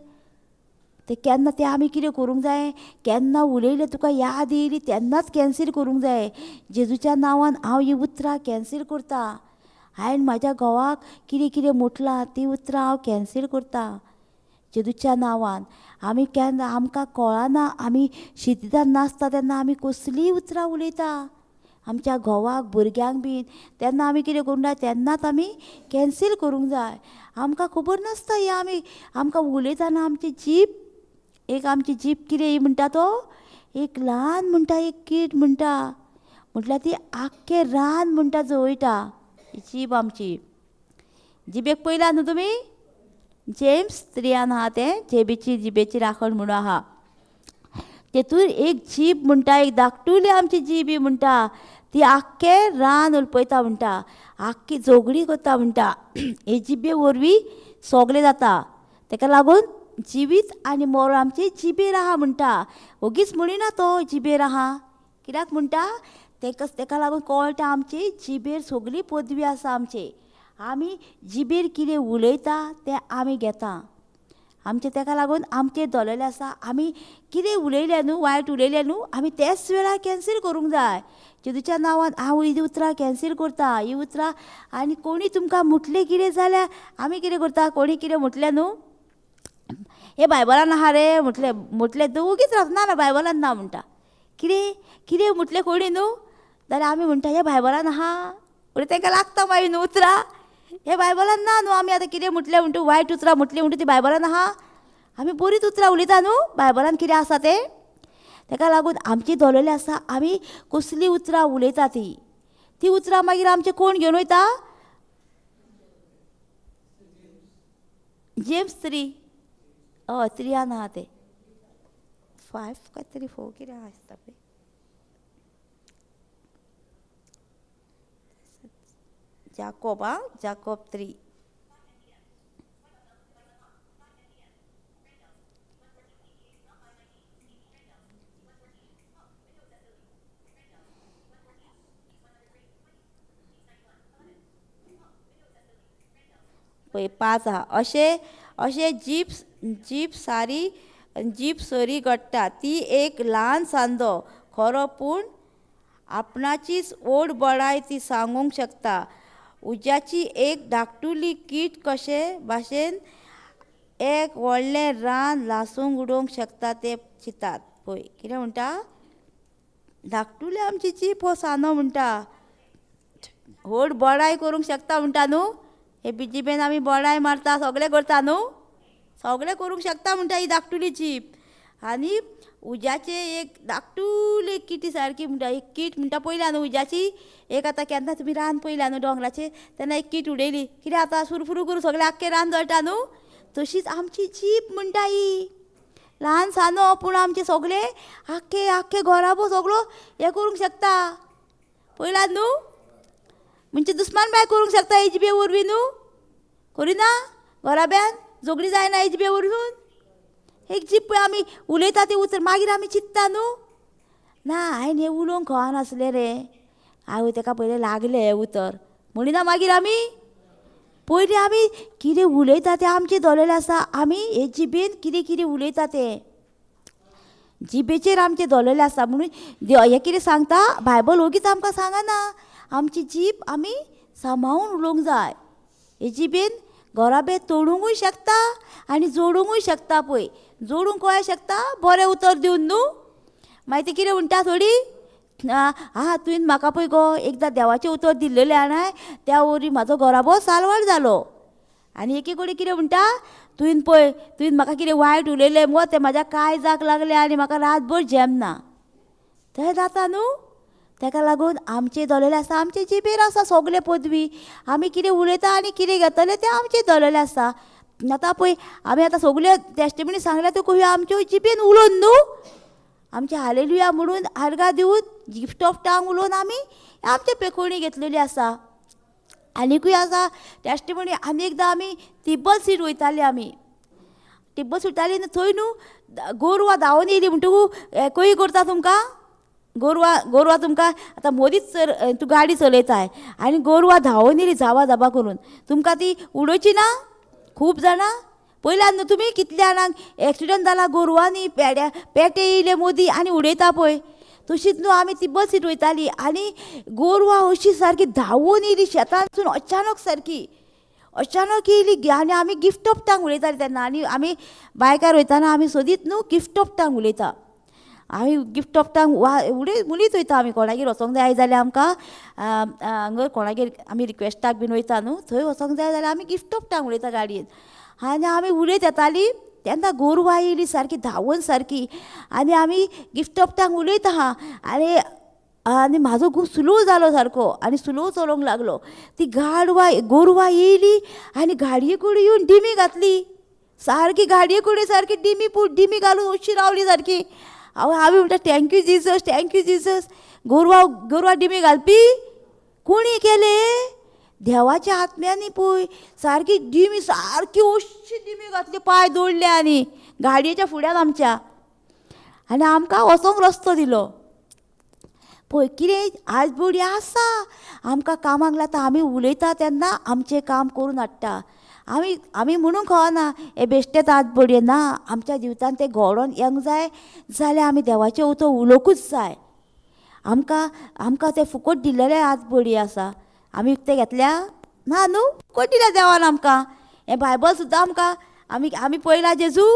तें केन्ना तें आमी कितें करूंक जाय, केन्ना उलयलें तुका याद येयली तेन्नाच कॅन्सील करूंक जाय. जेजूच्या नांवान हांव ही उतरां कॅन्सील करता. हांवें म्हाज्या घोवाक कितें कितें म्हटलां ती उतरां हांव कॅन्सील करता जेजूच्या नांवान. आमी केन्ना आमकां कळना, आमी शितिदान नासता तेन्ना आमी कसलीय उतरां उलयता आमच्या घोवाक भुरग्यांक बीन, तेन्ना आमी कितें करूंक जाय, तेन्नाच आमी कॅन्सील करूंक जाय. आमकां खबर नासता हें, आमी आमकां उलयतना आमची जीब, एक आमची जीब कितें म्हणटा तो एक ल्हान म्हणटा, एक कीट म्हणटा, म्हटल्यार ती आख्खें रान म्हणटा जळटा जीब आमची. जिबेक पयला न्हू तुमी, जेम्स त्रियान आहा तें जेबीची जिबेची राखण म्हणून आहा. तेतूर एक जीब म्हणटा, एक धाकटुली आमची जीब ही म्हणटा, ती आख्खें रान उलपयता म्हणटा, आख्खी झगडी करता म्हणटा. हे जिबे वरवीं सगळें जाता. तेका लागून जिवीत आनी मरण आमचे जिबेर आहा म्हणटा. ओगीच म्हणिना तो जिबेर आहा, कित्याक म्हणटा तेका लागून कळटा आमची जिबेर सगळी पदवी आसा आमची. आमी जिबेर कितें उलयता तें आमी घेता आमचें. तेका लागून आमचें दोलेलें आसा. आमी कितें उलयलें न्हू, वायट उलयलें न्हू, आमी त्याच वेळार कॅन्सील करूंक जाय. जेजूच्या नांवान हांव ही उतरां कॅन्सील करता, ही उतरां. आनी कोणी तुमकां म्हटलें कितें जाल्यार आमी कितें करता, कोणी कितें म्हटलें न्हू, हे बायबलान आहा रे म्हटलें म्हटलें तूं ओगीच रावता, ना ना बायबलान ना म्हणटा. कितें कितें म्हटलें कोणी न्हू जाल्यार आमी म्हणटा हे बायबलान आहा, म्हणटा तांकां लागता मागीर न्हू उतरां, हे बायबलान ना न्हू. आमी आतां कितें म्हटलें म्हणटा, वायट उतरां म्हटलीं म्हणटा ती बायबलान आहा, आमी बरीच उतरां उलयता न्हू बायबलान कितें आसा तें. तेका लागून आमची दोलेलें आसा आमी कसलीं उतरां उलयता ती, ती उतरां मागीर आमचें कोण घेवन वयता? जेम्स 3, हय 3 आहा तें, 5 काय 3 4 कितें आहा दिसता पळय. जाकोब, आं जाकोब 3. पळय 5 आहा. अशें अशें जीप जीप सारी जीप सरी घडटा. ती एक ल्हान सांदो खरो, पूण आपणाचीच ओड बडाय ती सांगूंक शकता. उज्याची एक धाकटुली कीट कशे भाशेन एक व्हडलें रान लासूंक उडोवंक शकता तें चिंतात. पळय कितें म्हणटा, धाकटुली आमची जीप हो सांदो म्हणटा, व्हड बडाय करूंक शकता म्हणटा न्हू. हे जिबेन आमी बडाय मारता, सगळें करता न्हू, सगळें करूंक शकता म्हणटा ही धाकटुली जीप. आनी उज्याचे एक धाकटुली किटी सारकी म्हणटा, एक कीट म्हणटा पयल्या न्हू उज्याची एक. आतां केन्ना तुमी रान पयल्या न्हू दोंगराचेर, तेन्ना एक कीट उडयली कितें आतां सुरफुरू करून सगळें आख्खें रान जळटा न्हू. तशीच आमची जीप म्हणटा ही ल्हान सानो, पूण आमचें सगळें आख्खें आख्खें घराबो सगळो हें करूंक शकता. पयलात न्हू, म्हणजे दुस्मान बाय करूंक शकता ही जिबे वरवीं न्हू, करिना घराब्यान झगडी जायना ही जिबे वरसून. एक जीप पळय आमी उलयता ती उतर मागीर आमी चिंत्ता न्हू, ना हांवें हें उलोवंक कळनासलें रे, हांवें तेका पयलें लागलें हें उतर म्हणिना. मागीर आमी पयलीं आमी कितें उलयता तें आमचें दोलेलें आसा. आमी हे जिबेन कितें कितें उलयता तें जिबेचेर आमचें दोलेलें आसा. म्हणून हें कितें सांगता बायबल ओगीच आमकां सांगना. आमची जीब आमी सांबाळून उलोवंक जाय. हे जिबेन घराबे तोडुंकूय शकता आनी जोडुंकूय शकता. पळय जोडूंक कळ्ळें शकता बरें उतर दिवन न्हू. मागीर ती कितें म्हणटा थोडी, आं तुवें म्हाका पळय गो एकदां देवाचें उतर दिल्लेलें आनी त्या वरवीं म्हाजो घराबो साल्वार जालो. आनी एके कडेन कितें म्हणटा, तुवें पळय तुवें म्हाका कितें वायट उलयलें मुगो तें म्हाज्या काळजाक लागलें आनी म्हाका रातभर जेमना. तें जाता न्हू. तेका लागून आमचें दोलेलें आसा, आमचे जिबेर आसा सगळें पदवी. आमी कितें उलयता आनी कितें घेतलें तें आमचें दोलेलें आसा. आतां पळय आमी आतां सगल्यो टेस्टिमनी सांगल्या त्यो ह्यो आमच्यो जिबेन उलोवन न्हू, आमचे हालेलुया म्हणून आर्गां दिवन गिफ्ट ऑफ टांग उलोवन आमी आमचे पेकोणी घेतलेली आसा. आनीकूय आसा टेस्टिमनी. आनी एकदां आमी तिब्बल सीट वयताली, आमी तिब्बल सीट न्हू थंय न्हू गोरवां धांवून येयली म्हणटकू खंय करता तुमकां गोरवां, गोरवां तुमकां आतां मदींच चर तूं गाडी चलयताय आनी गोरवां धांवून येयली झावा झाबा करून, तुमकां ती उडोवची ना? खूब जाणां पयल्यान न्हू तुमी कितल्या जाणांक एक्सिडंट जाला गोरवांनी, पेड्या पेटे येयले मोदी आनी उडयता पळय. तशीच न्हू आमी ती बसीर वयताली आनी गोरवां अशी सारकी धांवून येयली शेतांतसून अचानक सारकी अचानक येयली आनी आमी गिफ्ट ऑफ टांग उलयताली तेन्ना. आनी आमी बायकार वयताना आमी सदींच न्हू गिफ्ट ऑफ टांग उलयता. आमी गिफ्ट ऑफ टांग वा उडय उलयत वयता आमी. कोणागेर वचोंक जाय जाल्यार आमकां हांगा कोणागेर आमी रिक्वेस्टाक बीन वयता न्हू, थंय वचोंक जाय जाल्यार आमी गिफ्ट ऑफ टांग उलयता गाडयेन. आनी आमी उलयत येताली तेन्ना गोरवां येयली सारकी धांवून सारकी आनी आमी गिफ्ट ऑफ टांग उलयत आहा आनी आनी म्हाजो घोव स्लो जालो सारको आनी स्लो चलोवंक लागलो. ती गाडवां गोरवां येयली आनी गाडये कडेन येवन डिमी घातली. सारकी गाडये कडेन सारकी डिमी डिमी घालून अशी रावली सारकी. हांव आमी म्हणटा thank you Jesus, thank you Jesus. गोरवां गोरवां डिमी घालपी कोणी केले? देवाच्या आत्म्यांनी पळय सारकी डिमी सारकी अशी डिमी घातली, पांय दोडले आनी गाडयेच्या फुड्यान आमच्या, आनी आमकां वचोंक रस्तो दिलो. पळय कितें आज बडी आसा आमकां कामाक लागता. आमी उलयता तेन्ना आमचें काम करून हाडटा. आमी आमी म्हणूंक खबरना हें बेश्टेच आज बडये ना, आमच्या जिवितान तें घडोवन येवंक जाय जाल्यार आमी देवाचें उतर उलोवंकूच जाय. आमकां आमकां तें फुकट दिल्लेलें आज बडी आसा. आमी विकतें घेतल्या ना न्हू, फुकट दिल्या देवान आमकां. हें बायबल सुद्दां आमकां आमी आमी पळयला जेजू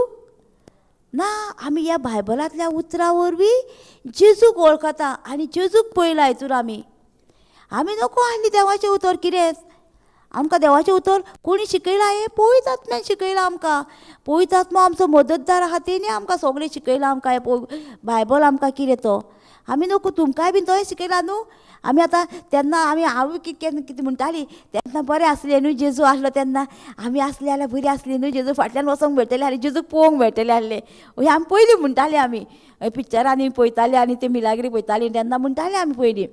ना, आमी ह्या बायबलांतल्या उतरां वरवीं जेजूक वळखता आनी जेजूक पळयला हितूर. आमी आमी नको आसली देवाचें उतर कितेंच. आमकां देवाचें उतर कोणी शिकयलां? हें पवित्र आत्म्यान शिकयलां आमकां. पवित्र आत्मो आमचो मदतदार आहा, तेणी आमकां सगळें शिकयलां आमकां. हें बायबल आमकां कितें तो आमी नको तुमकांय बीन तोय शिकयला न्हू. आमी आतां तेन्ना आमी हांवूय कितें कितें म्हणटाली तेन्ना, बरें आसलें न्हू जेजू आसलो तेन्ना, आमी आसले जाल्यार बरी आसली न्हू, जेजू फाटल्यान वचोंक मेळटलें आनी जेजूक पळोवंक मेळटलें आसलें. हय आमी पयलीं म्हणटाली, आमी पिक्चरांनी पळयताली आनी ते मिलाग्री पळयताली तेन्ना म्हणटाली आमी पयलीं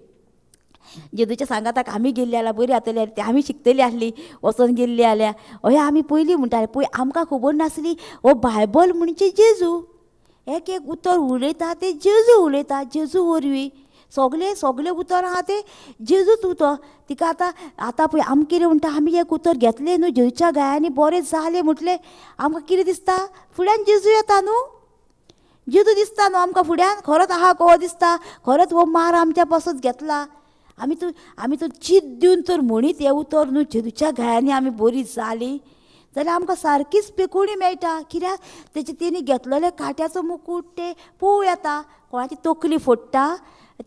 जेजूच्या सांगाताक आमी गेल्ली जाल्यार बरी जातली, ते आमी शिकतली आसली वचोन गेल्ली जाल्यार. हय आमी पयलीं म्हणटाले. पळय आमकां खबर नासली हो बायबल म्हणजे जेजू. एक एक उतर उलयता तें जेजू उलयता, जेजू वरवीं सगलें सगलें उतर आहा तें जेजूच उतर. तिका आतां आतां पळय आमी कितें म्हणटा, आमी एक उतर घेतलें न्हू जेजूच्या गायांनी बरें जालें म्हटलें, आमकां कितें दिसता फुड्यान जेजू येता न्हू, जेजू दिसता न्हू आमकां फुड्यान, खरोच आहा कहो दिसता, खरोच हो मार आमच्या पासून घेतला. आमी तूं आमी तूं चीत दिवन तर म्हणीत हें उतर न्हू जेजूच्या गायांनी आमी बरी जाली जाल्यार आमकां सारकीच पेकोणी मेळटा. कित्याक तेचे तेणी घेतलेले कांट्याचो मुकूट ते पोवू येता. कोणाची तकली फोडटा,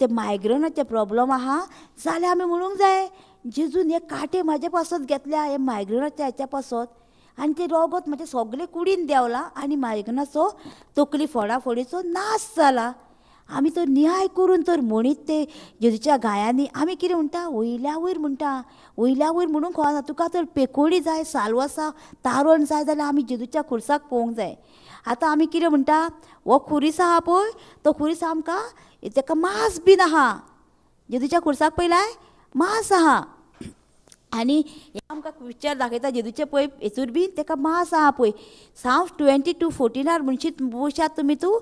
ते मायग्रेनाचे प्रोब्लम आहा जाल्यार आमी म्हणूंक जाय जेजून हे कांटे म्हाजे पासत घेतल्या, हे मायग्रेनाच्या हेच्या पासत, आनी तें रोगत म्हाजें सगलें कुडीन देंवलां आनी मायग्रेनाचो तकली फोडाफोडीचो नाश जाला. आमी तर नियाळ करून तर म्हणीत ते जेजूच्या गायांनी आमी कितें म्हणटा, वयल्या वयर म्हणटा, वयल्या वयर म्हणूंक खबर ना. तुका तर पेकोडी जाय, सालवासा तारण जाय जाल्यार आमी जेजूच्या खुर्साक पळोवंक जाय. आतां आमी कितें म्हणटा, हो खुरीस आहा पळय तो खुरीस आमकां तेका मांस बीन आहा, जेजूच्या खुर्साक पयलाय मांस आहा. आनी हें आमकां पिक्चर दाखयता जेजूचें पळय हेतूर बीन तेका मांस आहा पळय. साम 22:14 म्हणशीत बशात तुमी, तूं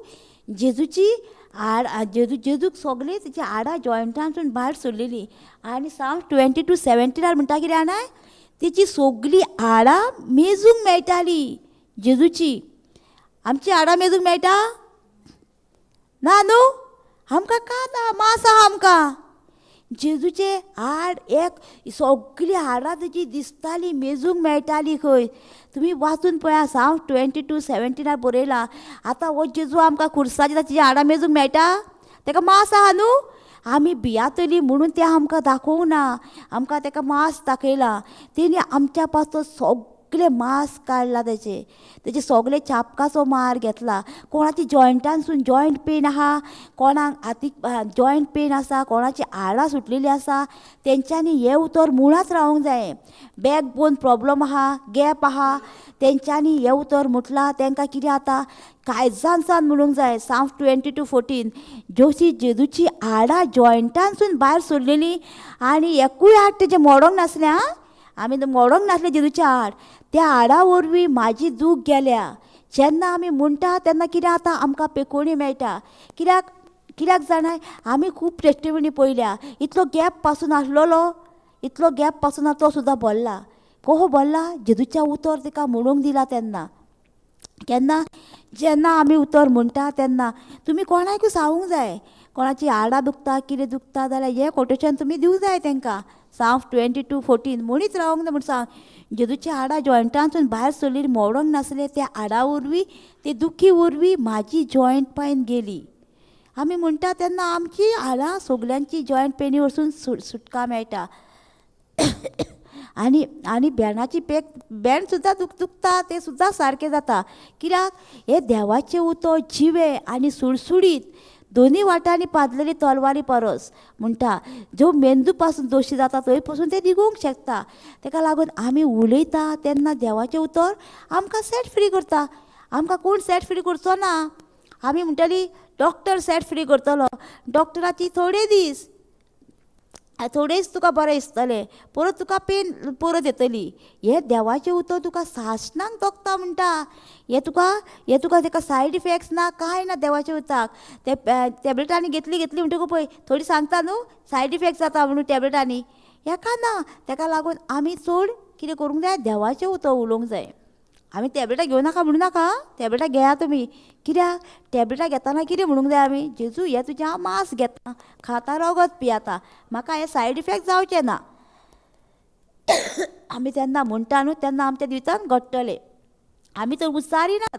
जेजूची हाड जेजू जेजूक सगळीं तेची हाडां जॉयंटांसून भायर सरलेली. आनी साम 22:17 म्हणटा कितें जाणा, तेची सगळीं हाडां मेजूंक मेळटाली जेजूची. आमची हाडां मेजूंक मेळटा ना न्हू, आमकां कात आहा, मांस आहा आमकां. जेजूचे हाड एक सगळीं हाडां तेजी दिसताली, मेजूंक मेळटाली खंय. तुमी वाचून पळया साम 22:17 बरयलां. आतां हो जेजू आमकां खुर्साचेर तेजी हाडां मेजूंक मेळटा? तेका मांस आहा न्हू. आमी भियातली म्हणून तें आमकां दाखोवंक ना, आमकां तेका मांस दाखयला. तेणी आमच्या पासून सगळें मांस काडला, तेचे तेजे सगळे चापकाचो मार घेतला. कोणाची जॉयंटांसून जॉयंट पेन आहा, कोणाक हातीक जॉयंट पेन आसा, कोणाची हाडां सुटलेली आसा, तेंच्यांनी हें उतर मुळांत रावंक जाय. बॅक बोन प्रोब्लम आहा, गॅप आहा, तेंच्यांनी हें उतर म्हटलां तेंकां कितें जाता काळजान म्हणूंक जाय. साम 22:14 जोशी जेजूची हाडां जॉयंटांसून भायर सरलेली आनी एकूय हाड तेजें मोडोंक नासलें. आं आमी मोडोंक नासलें जेजूचें हाड, त्या हाडा वरवीं म्हाजी दूख गेल्या. जेन्ना आमी म्हणटा तेन्ना कितें जाता, आमकां पेकोणी मेळटा. कित्याक कित्याक जाणाय, आमी खूब टेस्टिमनी पळयल्या. इतलो गॅप पासून आसलेलो, इतलो गॅप पासून तो सुद्दां भरला. कसो भरला? जेजूच्या उतर तेका म्हणूंक दिला तेन्ना. केन्ना? जेन्ना आमी उतर म्हणटा तेन्ना. तुमी कोणाकूय सांगूंक जाय, कोणाची हाडां दुखता कितें दुखता जाल्यार हें कोटेशन तुमी दिवंक जाय तेंकां. साम 22:14 म्हणीत रावंक जाय. म्हण सांग जेजूची हाडां जॉयंटांसून भायर सरली, मोडोंक नासले, त्या हाडां वरवीं ते दुखी वरवीं म्हाजी जॉयंट पेन गेली. आमी म्हणटा तेन्ना आमची हाडां सगल्यांची जॉयंट पेनी वचून सुटका मेळटा. आनी आनी भेंडाची पेक भेंड सुद्दां दुखता तें सुद्दां सारकें जाता. कित्याक हें देवाचें उतर जिवें आनी सुडसुडीत, दोनी वाटांनी पादलेली तलवारी परस म्हणटा, जो मेंदू पासून दोशी जाता थंय पसून तें निगूंक शकता. ताका लागून आमी उलयता तेन्ना देवाचें उतर आमकां सेट फ्री करता. आमकां कोण सेट फ्री करचो ना. आमी म्हणटली डॉक्टर सेट फ्री करतलो, डॉक्टराची थोडे दीस थोडेच तुका बरें दिसतलें, परत तुका पेन परत येतली. हें देवाचें उतर तुका सासणाक तोखता म्हणटा. हें तुका तेका सायड इफेक्ट्स ना कांय ना देवाच्या उतराक. ते टॅबलेटांनी घेतली घेतली म्हणटकूच पळय थोडी सांगता न्हू सायड इफेक्ट जाता म्हणून टॅबलेटांनी, हेका ना. तेका लागून आमी चड कितें करूंक जाय, देवाचें उतर उलोवंक जाय. आमी टॅबलेटां घेवं नाका म्हणू नाका, टॅबलेटां घेया तुमी. कित्याक टॅबलेटां घेतना कितें म्हणूंक जाय आमी, जेजू हें तुजें हांव मांस घेता, खाता रगत पियेता, म्हाका हें सायड इफेक्ट जावचें ना. आमी तेन्ना म्हणटा न्हू तेन्ना आमच्या जिवितान घडटलें. आमी तर उचारिनात,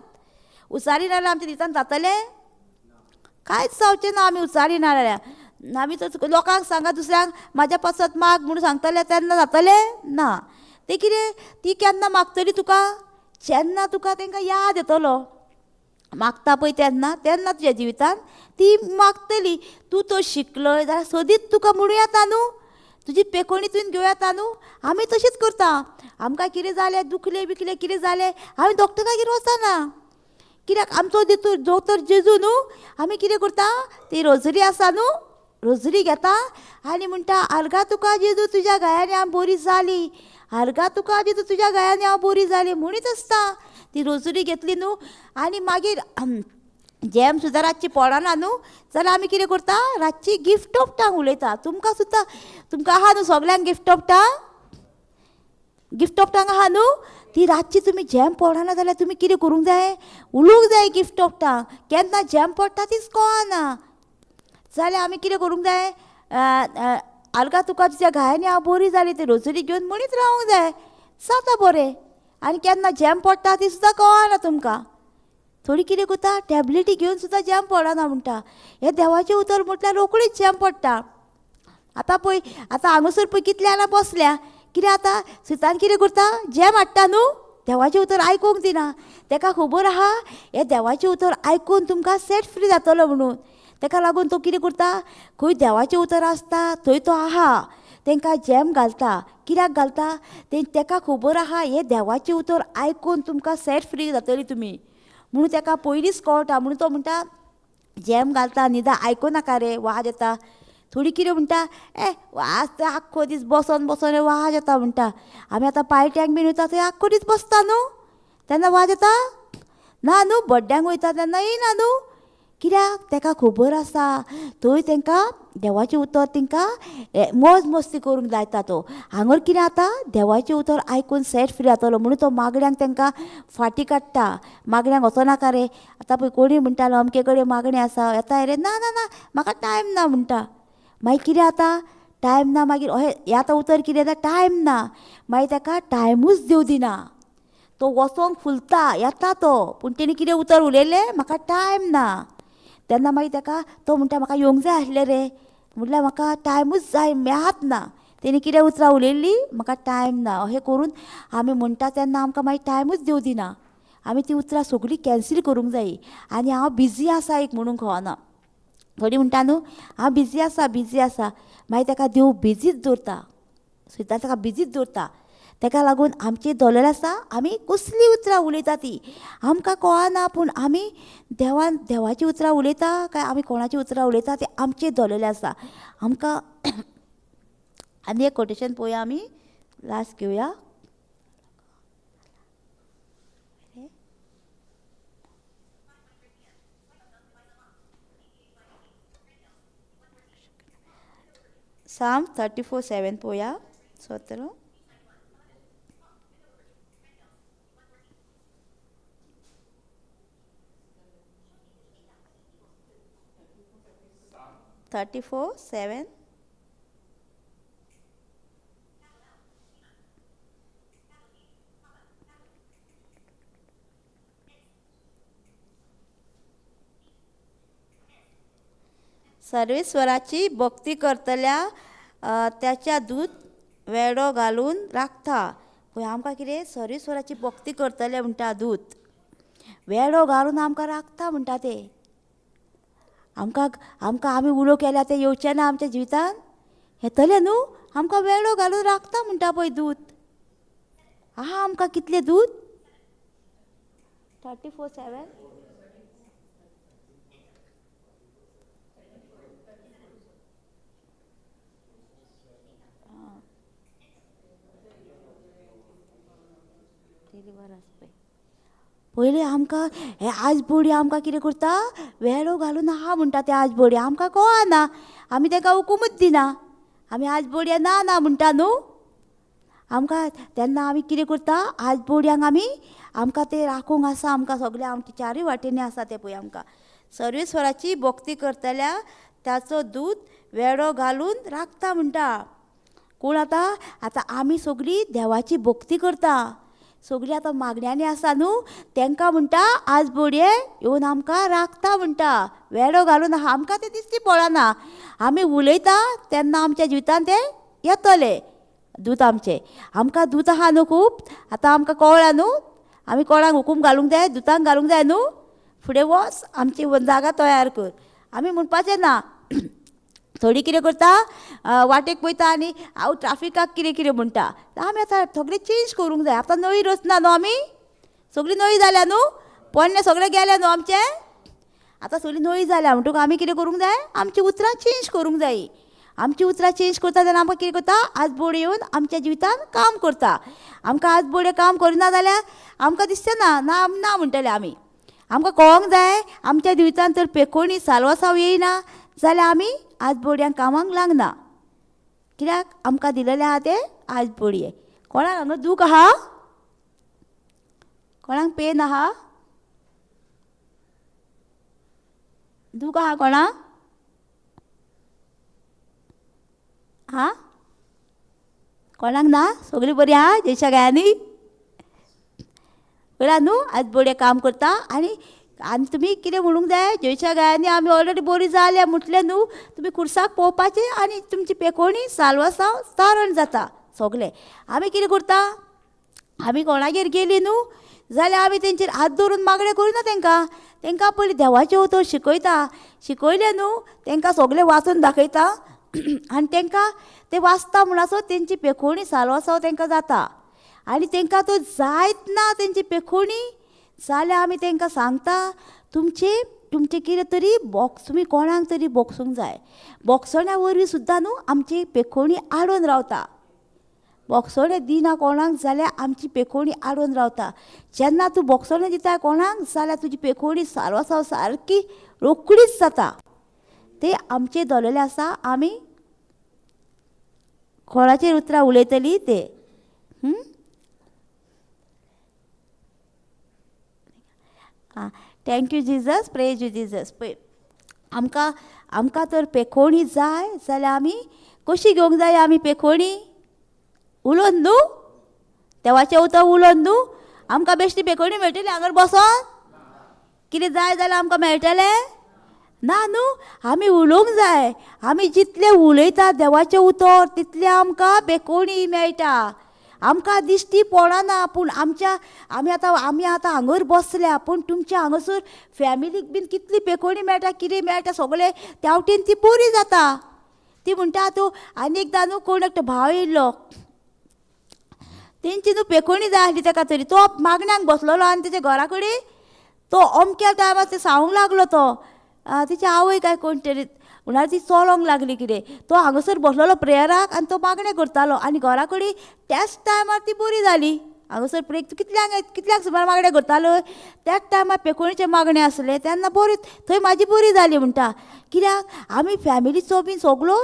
उचारिना जाल्यार आमच्या जिवितान जातलें कांयच जावचें ना. आमी उचारिना जाल्यार आमी तर लोकांक सांगा दुसऱ्यांक म्हाज्या पासत माग म्हणून सांगतले तेन्ना जातलें ना. तें कितें ती केन्ना मागतली तुका, जेन्ना तुका तांकां याद येतलो मागता पळय तेन्ना, तेन्ना तुज्या जिवितान ती मागतली. तूं तो शिकलय जाल्यार सदींच तुका म्हणूं येता न्हू, तुजी पेकोणी तुवें घेवं येता न्हू. आमी तशीच करता. आमकां कितें जालें दुखलें बिकलें कितें जालें आमी डॉक्टरागेर वचना, कित्याक आमचो दोतोर जेजू न्हू. आमी कितें करता, ती रोजरी आसा न्हू, रोजरी घेता आनी म्हणटा आर्गां तुका जेजू तुज्या गायांनी हांव बरी जाली, आर्गां तुका जेजू तुज्या गायांनी हांव बरी जाली म्हणीत आसता. ती रोजरी घेतली न्हू आनी मागीर जेम सुद्दां रातची पडना न्हू जाल्यार आमी कितें करता, रातची गिफ्ट ऑफ टांग उलयता. तुमकां सुद्दां तुमकां आहा न्हू सगल्यांक gift of tongue, gift of tongue आहा न्हू. ती रातची तुमी जेम पडना जाल्यार तुमी कितें करूंक जाय, उलोवंक जाय गिफ्ट ऑफ टांग. केन्ना जेम पडटा तीच कळना जाल्यार आमी कितें करूंक जाय, आर्गां तुका तुज्या गायांनी हांव बरी जाली ती रोजरी घेवन म्हणीत रावंक जाय, जाता बरें. आनी केन्ना जेम पडटा ती सुद्दां कळना तुमकां. थोडी कितें करता टॅबलेटी घेवन सुद्दां जेम पडना म्हणटा. हें देवाचें उतर म्हटल्यार रोखडीच जेम पडटा. आतां पळय आतां हांगासर पळय कितल्या जाणां बसल्या, कितें आतां सुतान कितें करता, जेम हाडटा न्हू, देवाचें उतर आयकूंक दिना. ताका खबर आहा हें देवाचें उतर आयकून तुमकां सेट फ्री जातलो म्हणून. ताका लागून तो कितें करता, खंय देवाचें उतर आसता थंय तो आहा, तांकां जेम घालता. कित्याक घालता, तें ताका खबर आहा हें देवाचें उतर आयकून तुमकां सेट फ्री जातली तुमी म्हणून ताका पयलींच कळटा. म्हणून तो म्हणटा जेम घालता न्हिदा आयकूं नाका रे वाज येता. थोडी कितें म्हणटा, ए आज ते आख्खो दीस बसोन बसोन वाज येता म्हणटा. आमी आतां पार्ट्यांक बीन वयता थंय आख्खो दीस बसता न्हू, तेन्ना वाज येता ना न्हू, बड्ड्यांक वयता तेन्ना येयना न्हू. कित्याक ताका खबर आसा थंय तांकां देवाचें उतर तांकां मौज मस्ती करूंक लायता तो. हांगर कितें आतां देवाचें उतर आयकून सेट फ्री जातलो म्हणून तो मागण्यांक तांकां फाटीं काडटा. मागण्यांक वचनाका रे, आतां पळय कोणी म्हणटालो अमके कडेन मागणें आसा येता रे, ना ना ना म्हाका टायम ना म्हणटा. मागीर कितें आतां टायम ना, मागीर अहें हें आतां उतर कितें येता टायम ना, मागीर ताका टायमूच दिवं दिना. तो वचोंक फुलता येता तो, पूण तेणी कितें उतर उलयलें म्हाका टायम ना. तेन्ना मागीर ताका तो म्हणटा म्हाका येवंक जाय आसलें रे, म्हटल्यार म्हाका टायमूच जाय मेळत ना. तेणी कितें उतरां उलयल्लीं म्हाका टायम ना. अशें करून आमी म्हणटा तेन्ना आमकां मागीर टायमूच दिवं दिना. आमी ती उतरां सगळीं कॅन्सील करूंक जायी. आनी हांव बिजी आसा एक म्हणूंक कळना. थोडीं म्हणटा न्हू हांव बिजी आसा बिजी आसा, मागीर ताका देव बिजीच दवरता, सुद्दां ताका बिजीच दवरता. ताका लागून आमची दवरलेलें आसा आमी कसलीं उतरां उलयता ती आमकां कळना, पूण आमी देवान देवाचीं उतरां उलयता काय आमी कोणाचीं उतरां उलयता तें आमचें दवरलेलें आसा आमकां. आनी एक कोटेशन पळोवया आमी, लास्ट घेवया. साम 34:7 पळोवया. 17 34:7. सर्वेस्वराची भक्ती करतल्या त्याच्या दूत वेडो घालून राखता. पळय आमकां कितें सर्वेस्वराची भक्ती करतले म्हणटा, दूत वेडो घालून आमकां राखता म्हणटा ते. आमकां आमकां आमी उलो केल्या तें येवचें ना आमच्या जिवितान? येतलें न्हू. आमकां वेळो घालून राखता म्हणटा पळय दूत आहा. आमकां कितलें दूत? 34:7. पयलीं आमकां हे आज बोडी आमकां कितें करता, वेळो घालून आहा म्हणटा ते आज बोडी. आमकां कळना, आमी तांकां हुकुमूच दिना. आमी आज बोडया ना ना म्हणटा न्हू. आमकां तेन्ना आमी कितें करता, आज बोडयांक आमी आमकां ते राखूंक आसा. आमकां सगळें आमच्या चारूय वाटेंनी आसा ते पळय. आमकां सर्वेस्वराची भक्ती करतल्या ताचो दूत वेळो घालून राखता म्हणटा. कोण आतां आतां आमी सगळीं देवाची भक्ती करता, सगळीं आतां मागण्यांनी आसा न्हू, तांकां म्हणटा आज बोडये येवन आमकां राखता म्हणटा. वेळो घालून आमकां तें दिश्टी पडना. आमी उलयता तेन्ना आमच्या जिवितान ते येतले दूत आमचे. आमकां दूत आहा न्हू खूब. आतां आमकां कळ्ळां न्हू, आमी कोणाक हुकूम घालूंक जाय, दुतांक घालूंक जाय न्हू. फुडें वच आमची जागा तयार कर, आमी म्हणपाचें ना. थोडी कितें करता, वाटेक पळयता आनी हांव ट्राफिकाक कितें कितें म्हणटा. आमी आतां सगळें चेंज करूंक जाय. आतां नवी रचना न्हू, आमी सगळीं नवी जाल्या न्हू, पोन्नें सगळें गेलें न्हू आमचें. आतां सगळीं नवी जाल्या म्हणटकूच आमी कितें करूंक जाय, आमचीं उतरां चेंज करूंक जाय. आमचीं उतरां चेंज करता तेन्ना आमकां कितें करता, आज बोड येवन आमच्या जिवितान काम करता. आमकां आज बोडे काम करिना जाल्यार आमकां दिसचें ना, ना ना म्हणटले आमी. आमकां कळोंक जाय आमच्या जिवितान तर पेकोणी सालवासाव येयना जाल्यार आमी आज बोडयांक कामाक लागना. कित्याक आमकां दिलेलें आहा तें आज बोडये. कोणाक हांगा दूख आहा? कोणाक पेन आहा? दूख आहा कोणाक? हा, कोणाक ना? सगळीं बरी आहा जयशा गायांनी पळयला न्हू. आज बोडये काम करता. आनी आनी तुमी कितें म्हणूंक जाय, जयशा गायांनी आमी ऑलरेडी बरी जाल्या म्हटलें न्हू, तुमी खुर्साक पळोवपाचें आनी तुमची पेकोणी सालवासाव तारण जाता सगलें. आमी कितें करता, आमी कोणागेर गेली न्हू जाल्यार आमी तेंचेर हात दवरून मागणें करिना. तांकां तांकां पयलीं देवाचें उतर शिकयता. शिकयलें न्हू तांकां सगलें वाचून दाखयता आनी तांकां ते वाचता म्हणसर तेंची पेखोणी सालवासाव तांकां जाता. आनी तांकां तो जायत ना तेंची पेखोणी जाल्यार आमी तांकां सांगता, तुमचे तुमचें कितें तरी बॉक्स, तुमी कोणाक तरी बोक्सूंक जाय. बोक्सण्या वरवीं सुद्दां न्हू आमची पेखोणी आडोवन रावता. बोक्सणें दिना कोणाक जाल्यार आमची पेखोणी आडोवन रावता. जेन्ना तूं बोक्सणें दिता कोणाक जाल्यार तुजी पेखोणी सालवासाव सारकी रोकडीच जाता. ते आमचे दवरलेलें आसा, आमी कोणाचेर उतरां उलयतली ते. Thank you Jesus, praise you Jesus. पळय आमकां आमकां तर पेखोणी जाय जाल्यार आमी कशी घेवंक जाय? आमी पेखोणी उलोवन न्हू, देवाचें उतर उलोवन न्हू. आमकां बेश्टी पेखोणी मेळटली हांगर बसोन? कितें जाय जाल्यार आमकां मेळटलें ना न्हू. आमी उलोवंक जाय. आमी जितलें उलयता देवाचें उतर तितलें आमकां पेखोणी मेळटा. आमकां दिश्टी पडना, पूण आमच्या आमी आतां आमी आतां हांगर बसल्या, पूण तुमच्या हांगासर फॅमिलीक बीन कितली पेखोणी मेळटा, कितें मेळटा सगळें त्या वटेन ती बरी जाता. ती म्हणटा तूं आनी एकदां न्हू कोण एकटो भाव येयल्लो, तेंची न्हू पेखोणी जाय आसली ताका, तरी तो मागण्याक बसलेलो आनी तेच्या घरा कडेन तो अमक्या टायमार ते सांगूंक लागलो. तो तिची आवय काय कोण तरी म्हणल्यार ती चलोंक लागली कितें, तो हांगासर बसलेलो प्रेयराक आनी तो मागणें करतालो आनी घरा कडेन त्याच टायमार ती बरी जाली. हांगासर प्रे कितल्यांक कितल्यांक सुमार मागणें करतालो, त्याच टायमार पेखोणीचें मागणें आसलें तेन्ना बरी थंय म्हाजी बरी जाली म्हणटा. कित्याक आमी फॅमिलीचो बीन सगळो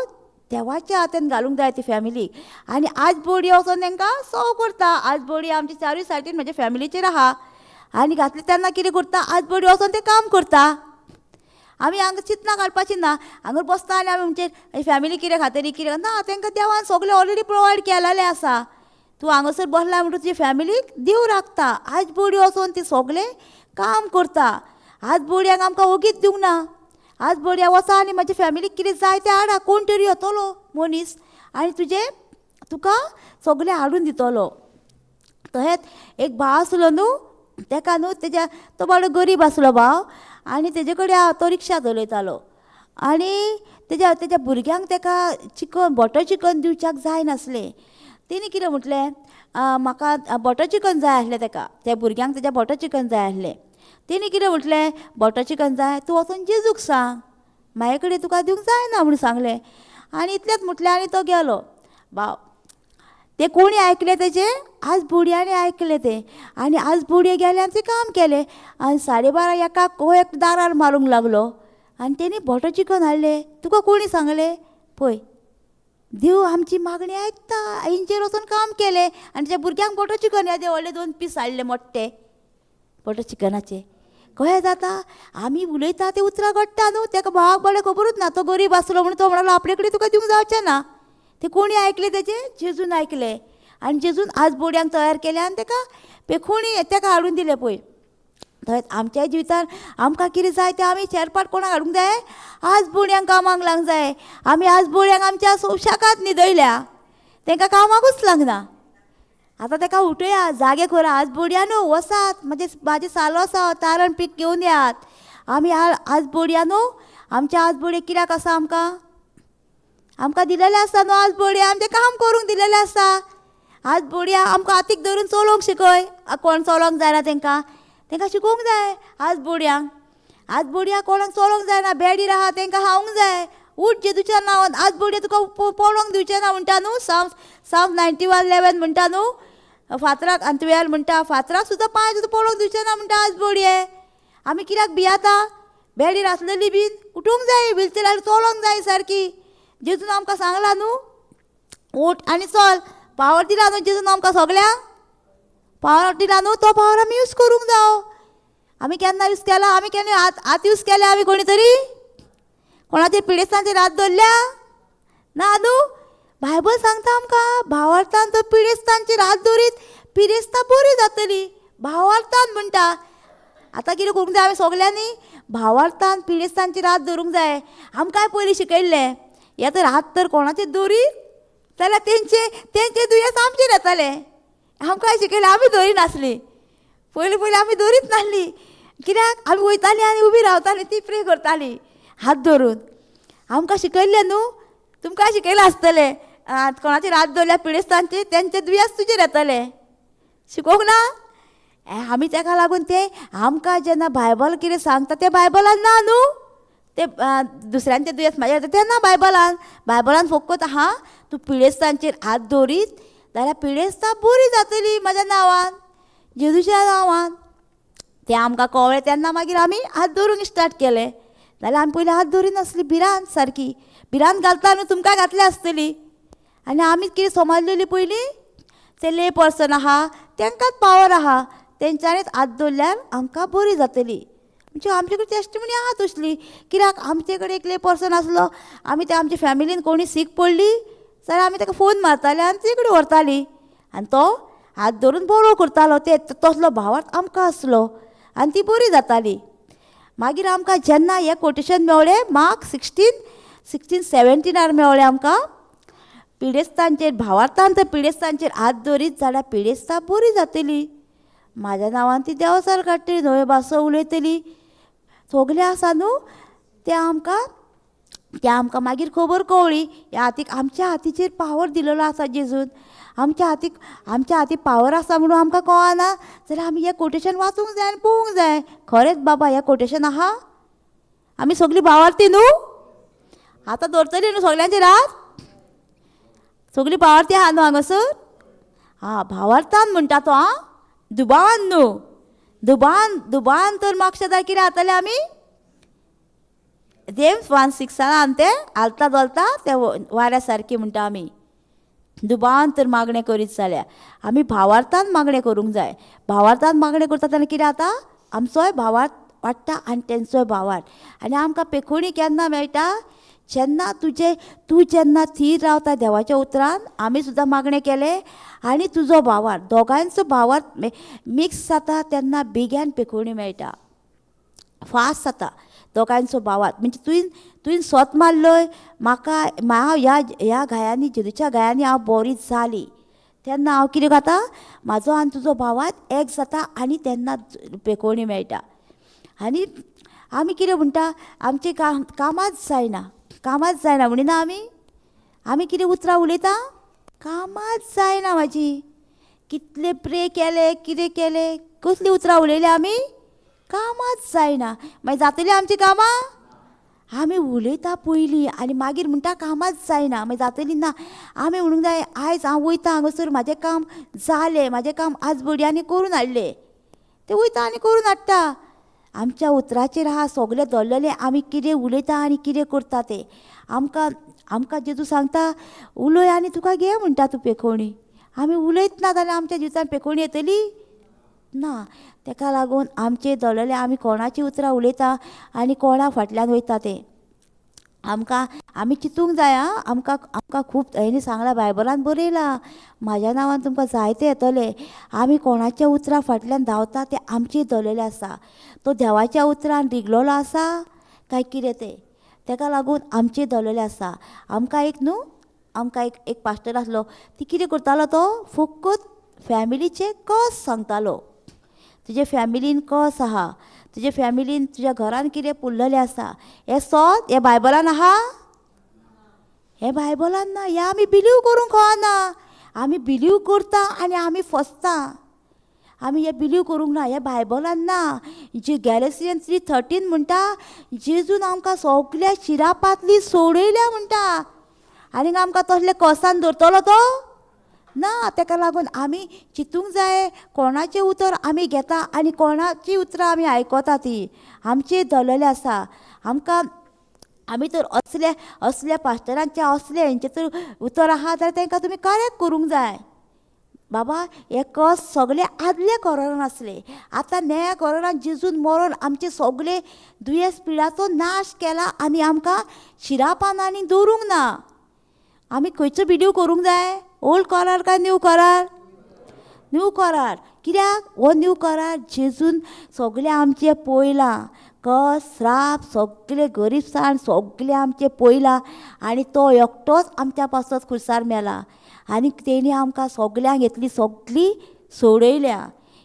देवाच्या हातान घालूंक जाय ती फॅमिलीक. आनी आज बोडी वचोन तांकां सव करता. आज बोडी आमची चारूय सायडीन म्हज्या फॅमिलीचेर आहा आनी घातली तेन्ना कितें करता, आज बोडी वचोन तें काम करता. आमी हांगा चिंतना काडपाची ना, हांगा बसता आनी आमी म्हणचे फॅमिली कितें खातली कितें ना. तांकां देवान सगळें ऑलरेडी प्रोवायड केलेलें आसा. तूं हांगासर बसला म्हणटकूच तुजे फॅमिलीक देव राखता. आज बोडी वचोन ती सगळें काम करता. आज बोडयांक आमकां ओगीच दिवंक ना. आज बोडया वचा आनी म्हाज्या फॅमिलीक कितें जाय तें हाडा, कोण तरी येतलो मनीस आनी तुजें तुका सगळें हाडून दितलो. तशेंच एक भाव आसलो न्हू, तेका न्हू तेज्या तो बाबडो गरीब आसलो भाव आनी तेजे कडेन तो रिक्षा चलयतालो. आनी तेज्या तेज्या भुरग्यांक तेका चिकन बटर चिकन दिवच्याक जाय नासलें. तेणी कितें म्हटलें, म्हाका बटर चिकन जाय आसलें तेका, त्या भुरग्यांक तेज्या बटर चिकन जाय आसलें. तेणी कितें म्हटलें, बटर चिकन जाय तूं वचून जेजूक सांग, म्हाजे कडेन तुका दिवंक जायना म्हूण सांगलें. आनी इतलेंच म्हटलें आनी तो गेलो. बाव ते कोणी आयकलें तेजें, आज बोडयांनी आयकलें तें आनी आज बोडये गेले आनी तें काम केलें. आनी 12:30 एकाक हो एक दारार मारूंक लागलो आनी तेणी बटर चिकन हाडलें. तुका कोणी सांगलें? पळय देव आमची मागणी आयकता. हेंचेर वचून काम केलें आनी त्या भुरग्यांक बटर चिकन येदे व्हडले 2 पीस हाडले मोट्टे बटर चिकनाचे. कशें जाता आमी उलयता तें उतरां घडटा न्हू. तेका भावाक बरें खबरूच ना, तो गरीब आसलो म्हणून तो म्हणलो आपले कडेन तुका दिवंक जावचें ना. तें कोणी आयकलें तेजें? जेजून आयकलें आनी जेजून आज बोडयांक तयार केलें आनी तेका पेखोणी तेका हाडून दिलें. पळय थंय आमच्या जिवितान आमकां कितें जाय तें आमी चेरपाट कोणाक हाडूंक जाय? आज बोडयांक कामाक लागूंक जाय. आमी आज बोडयांक आमच्या सोशाकात न्हिदयल्या, तेंकां कामाकूच लागना. आतां तेका उठया, जागे करा, आज बोडयां न्हू वसात, म्हाजे म्हाजे सालो आसा तारण पीक घेवन येयात. आमी आज बोडयां न्हू, आमच्या आज बोडये कित्याक आसा? आमकां आमकां दिलेलें आसा न्हू आज बोडया, आमचें काम करूंक दिलेलें आसा. आज बोडया आमकां हातीक धरून चलोवंक शिकय, कोण चलोवंक जायना तेंकां, तेंकां शिकोवंक जाय. आज बोडयांक, आज बोडया कोणाक चलोवंक जायना, बेडीर आहा तेंकां खावंक जाय. उठ जेजूच्या नांवान, आज बोडये तुका पळोवंक दिवचें ना म्हणटा न्हू. साम 91:11 म्हणटा न्हू, फातराक आनी 12 म्हणटा, फातराक सुद्दां पांय सुद्दां पळोवंक दिवचें ना म्हणटा आज बोडये. आमी कित्याक भियाता? बेडीर आसलेली बीन उठूंक जाय, व्हिलचेरार चलोवंक जाय सारकी. जेजून आमकां सांगलां न्हू, उठ आनी चल. पावर दिला न्हू जेजून आमकां सगळ्यांक, पावर दिला न्हू, तो पावर आमी यूज करूंक जावो. आमी केन्ना यूज केला? आमी केन्ना हात यूज केल्या आमी कोणी तरी? कोणाचे पिडेस्तांचेर हात दवरल्या ना न्हू? बायबल सांगता आमकां, भावार्थान तो पिडेस्तांचेर हात दवरीत पिडेस्तां बरी जातली. भावार्थान म्हणटा. आतां कितें करूंक जाय आमी सगल्यांनी? भावार्थान पिडेस्तांचेर हात दवरूंक जाय. आमकांय पयलीं शिकयल्लें, हे तर हात तर कोणाचेर दवरीत जाल्यार तेंचे तेंचे दुयेंस आमचेर येतालें. आमकांय शिकयलें, आमी दवरिनासलीं पयलीं, पयलीं आमी दवरीत नासली. कित्याक आमी वयतालीं आनी उबी रावतालीं, ती प्रे करताली हात धरून. आमकां शिकयल्लें न्हू, तुमकां शिकयलां आसतलें, कोणाचेर हात दवरल्यार पिडेस्तांचे तेंचे दुयेंस तुजेर येतलें. शिकोवंक ना आमी? तेका लागून तें आमकां जेन्ना बायबल कितें सांगता तें बायबलान ना न्हू, तें दुसऱ्यांचें दुयेंस म्हाजें येता तें ना बायबलान. बायबलान फकत आहा तूं पिडेस्तांचेर हात दवरीत जाल्यार पिडेस्तां बरी जातली म्हाज्या नांवान, जेजूच्या नांवान. तें आमकां कळ्ळें तेन्ना मागीर आमी हात दवरूंक स्टार्ट केलें. जाल्यार आमी पयलीं हात दवरिनासली, भिरांत सारकी, भिरांत घालता न्हू, तुमकां घातल्या आसतली. आनी आमी कितें समजलेली पयलीं, ते ले पर्सन आहा तेंकांच पावर आहा, तेंच्यांनीच हात दवरल्यार आमकां बरी जातली. म्हणजे आमचे कडेन टेस्टिमनी आहा तसली. कित्याक आमचे कडेन एक ले पर्सन आसलो, आमी ते आमच्या फॅमिलीन कोणी सीक पडली जाल्यार आमी ताका फोन मारताले आनी ते कडेन व्हरताली आनी तो हात धरून बरो करतालो. ते तसलो भावार्थ आमकां आसलो आनी ती बरी जाताली. मागीर आमकां जेन्ना हें कोटेशन मेवळें, मार्क 16 16 17 मेवळें आमकां, पिडेस्तांचेर भावार्थान तर पिडेस्तांचेर हात दवरीत जाल्यार पिडेस्तां बरी जातली, म्हाज्या नांवान ती देंवचार काडटली, नव्यो भासो उलयतली, सगलें आसा न्हू. तें आमकां तें आमकां मागीर खबर कळ्ळी. ह्या हातीक आमच्या हातीचेर पावर दिलेलो आसा जेजून, आमच्या हातीक आमच्या हाती पावर आसा म्हणून आमकां कळना जाल्यार आमी हें कोटेशन वाचूंक जाय आनी पळोवंक जाय. खरेंच बाबा हें कोटेशन आहा, आमी सगळीं भावार्थी न्हू, आतां दवरतली न्हू सगल्यांचेर हात, सगळीं भावार्थी आहा न्हू हांगासर. आं, भावार्थान म्हणटा तो, आं, दुबावान न्हू, दुबावान दुबावान तर मागशे जाल्यार कितें जातलें आमी? जेम्स 1:6 आनी तें हालता धोलता ते वाऱ्या सारकी म्हणटा आमी. दुबावान तर मागणें करीत जाल्यार आमी भावार्थान मागणें करूंक जाय. भावार्थान मागणें करता तेन्ना कितें जाता, आमचोय भावार्थ वाडटा आनी तेंचोय भावार्थ. आनी आमकां पेखोणी केन्ना मेळटा, जेन्ना तुजें तूं जेन्ना थीर रावता देवाच्या उतरान. आमी सुद्दां मागणें केलें आनी तुजो भावार्थ, दोगांयचो भावार्थ मिक्स जाता तेन्ना बेग्यान पेखोणी मेळटा, फास्ट जाता दोगांयचो भावार्थ. म्हणजे तुवें तुवें सोत मारलोय म्हाका, हांव ह्या ह्या घायांनी, जेजूच्या घायांनी हांव बरी जाली, तेन्ना हांव कितें जाता, म्हाजो आनी तुजो भावार्थ एक जाता आनी तेन्ना पेखोणी मेळटा. आनी आमी कितें म्हणटा, आमचें काम कामाच जायना, कामाच जायना म्हणिना आमी. आमी कितें उतरां उलयता, कामाच जायना म्हाजी, कितले प्रे केले, कितें केलें, कसलीं उतरां उलयलीं आमी, कामाच जायना. मागीर जातलीं आमचीं कामां? आमी उलयता पयलीं आनी मागीर म्हणटा कामाच जायना, मागीर जातली ना. आमी म्हणूंक जाय आयज हांव वयता हांगासर, म्हाजें काम जालें, म्हाजें काम आज बडयांनी करून हाडलें, तें वयता आनी करून हाडटा. आमच्या उतराचेर आहा सगलें दवरलेलें, आमी कितें उलयता आनी कितें करता तें. आमकां आमकां जेजू सांगता उलय आनी तुका घे म्हणटा तूं पेखोवणी. आमी उलयत ना जाल्यार आमच्या जिवितान पेखोवणी येतली ना. तेका लागून आमचें दवरलेलें आमी कोणाची उतरां उलयता आनी कोणा फाटल्यान वयता तें आमकां आमी चिंतूंक जाय. आं, आमकां आमकां खूब हेणी सांगलां, बायबलान बरयलां, म्हाज्या नांवान तुमकां जायते येतले. आमी कोणाच्या उतरां फाटल्यान धांवता तें आमचें दवरलेलें आसा. तो देवाच्या उतरान रिगलेलो आसा काय कितें तें, तेका लागून आमचें दवरलेलें आसा. आमकां एक न्हू, आमकां एक एक पास्टर आसलो, ती कितें करतालो, तो फकत फॅमिलीचे कस सांगतालो. तुजे फॅमिलीन कस आहा, तुजे फॅमिलीन तुज्या घरान कितें पुरलेलें आसा, हें सोद हें बायबलान आहा, हें बायबलान ना, हें आमी बिलीव करूंक कळना. आमी बिलीव करता आनी आमी फसता. आमी हें बिलीव करूंक ना, हें बायबलान ना. जे गॅलेसियन 3:13 म्हणटा, जेजून आमकां सगल्या शिरापांतली सोडयल्या म्हणटा, आनीक आमकां तसले कसान धरतलो तो ना. तेका लागून आमी चिंतूंक जाय कोणाचें उतर आमी घेता आनी कोणाची उतरां आमी आयकता ती आमचें दवरलेलें आसा. आमकां आमी तर असल्या असल्या पास्टरांच्या असले हेंचें तर उतर आहा जाल्यार तांकां तुमी करेक्ट करूंक जाय. बाबा हे कस सगळे आदल्या कोरोनान आसले, आतां नव्या कोरोनान जेजून मरोन आमचे सगळे दुयेंस पिडाचो नाश केला आनी आमकां शिरापान आनी दवरूंक ना. आमी खंयचो बिलीव करूंक जाय, ओल्ड करार काय न्यू करार? न्यू करार. कित्याक हो न्यू करार जेजून सगळें आमचें पळयलां, कस श्राप सगळे गरीबसाण सगळें आमचें पळयलां आनी तो एकटोच आमच्या पासत खुर्सार मेला आनी तेणी आमकां सगल्यांक घेतली, सगळी सोडयल्या.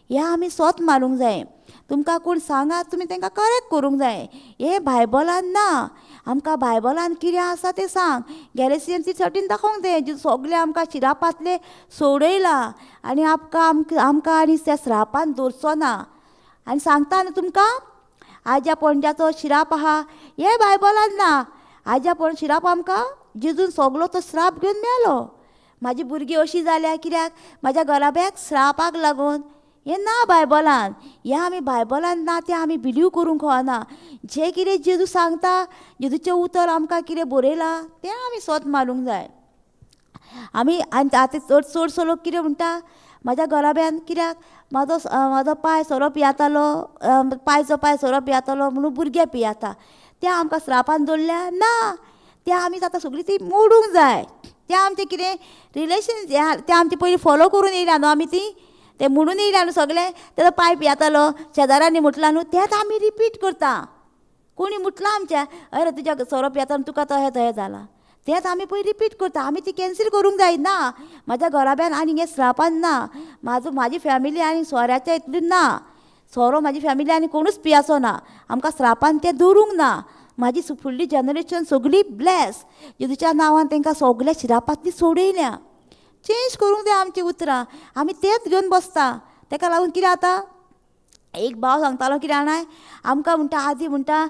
हें आमी सोत मारूंक जाय. तुमकां कोण सांगात तुमी तांकां करेक्ट करूंक जाय. हें बायबलान ना. आमकां बायबलान कितें आसा तें सांग. गॅलेसियन 3:13 दाखोवंक जाय, जे सगळें आमकां शिरापांतलें सोडयलां आनी आमकां आमकां आनी त्या श्रापान दवरचो ना. आनी सांगता न्हू तुमकां आज्या पणज्याचो शिराप आहा, हें बायबलान ना. आज्या पण शिराप आमकां जेजून सगलो तो श्राप घेवन मेलो. म्हाजी भुरगीं अशीं जाल्या कित्याक म्हाज्या घराब्याक श्रापाक लागून. हें ना बायबलान. हें आमी बायबलान ना तें आमी बिलीव करूंक कळना. जें कितें जेजू सांगता, जेजूचें उतर आमकां कितें बरयलां तें आमी सोत मारूंक जाय. आमी आनी आतां चड चडसो लोक कितें म्हणटा, म्हाज्या घराब्यान कित्याक म्हाजो म्हाजो पाय सोरो पियातालो, पायचो पाय सोरो पियातालो म्हणून भुरगे पियाता, तें आमकां श्रापान दवरल्या ना. तें आमी आतां सगळीं ती मोडूंक जाय. तें आमचें कितें रिलेशन तें आमचें पयलीं फॉलो करून येयल्या न्हू आमी, ती तें म्हणून येयल्या न्हू सगळें. तेजो पाय पियातालो शेजाऱ्यांनी म्हटलां न्हू, तेंच आमी रिपीट करता. कोणी म्हटलां आमच्या, अरे तुज्या सोरो पियाता तुका तहें तहें जालां, तेंच आमी पयलीं रिपीट करता. आमी ती कॅन्सील करूंक जाय ना. म्हाज्या घराब्यान आनी हें श्रापान ना, म्हाजो म्हाजी फॅमिली आनी सोऱ्याच्या हितून ना, सोरो म्हाजी फॅमिली आनी कोणूच पियाचो ना, आमकां श्रापान तें दवरूंक ना. म्हाजी फुडली जनरेशन सगळी ब्लॅस, जेजूच्या नांवान तांकां सगळ्या शिरापांतली सोडयल्या. चेंज करूंक जाय आमचीं उतरां, आमी तेंच घेवन बसता. तेका लागून कितें जाता, एक भाव सांगतालो कितें जाणाय, आमकां म्हणटा आदी म्हणटा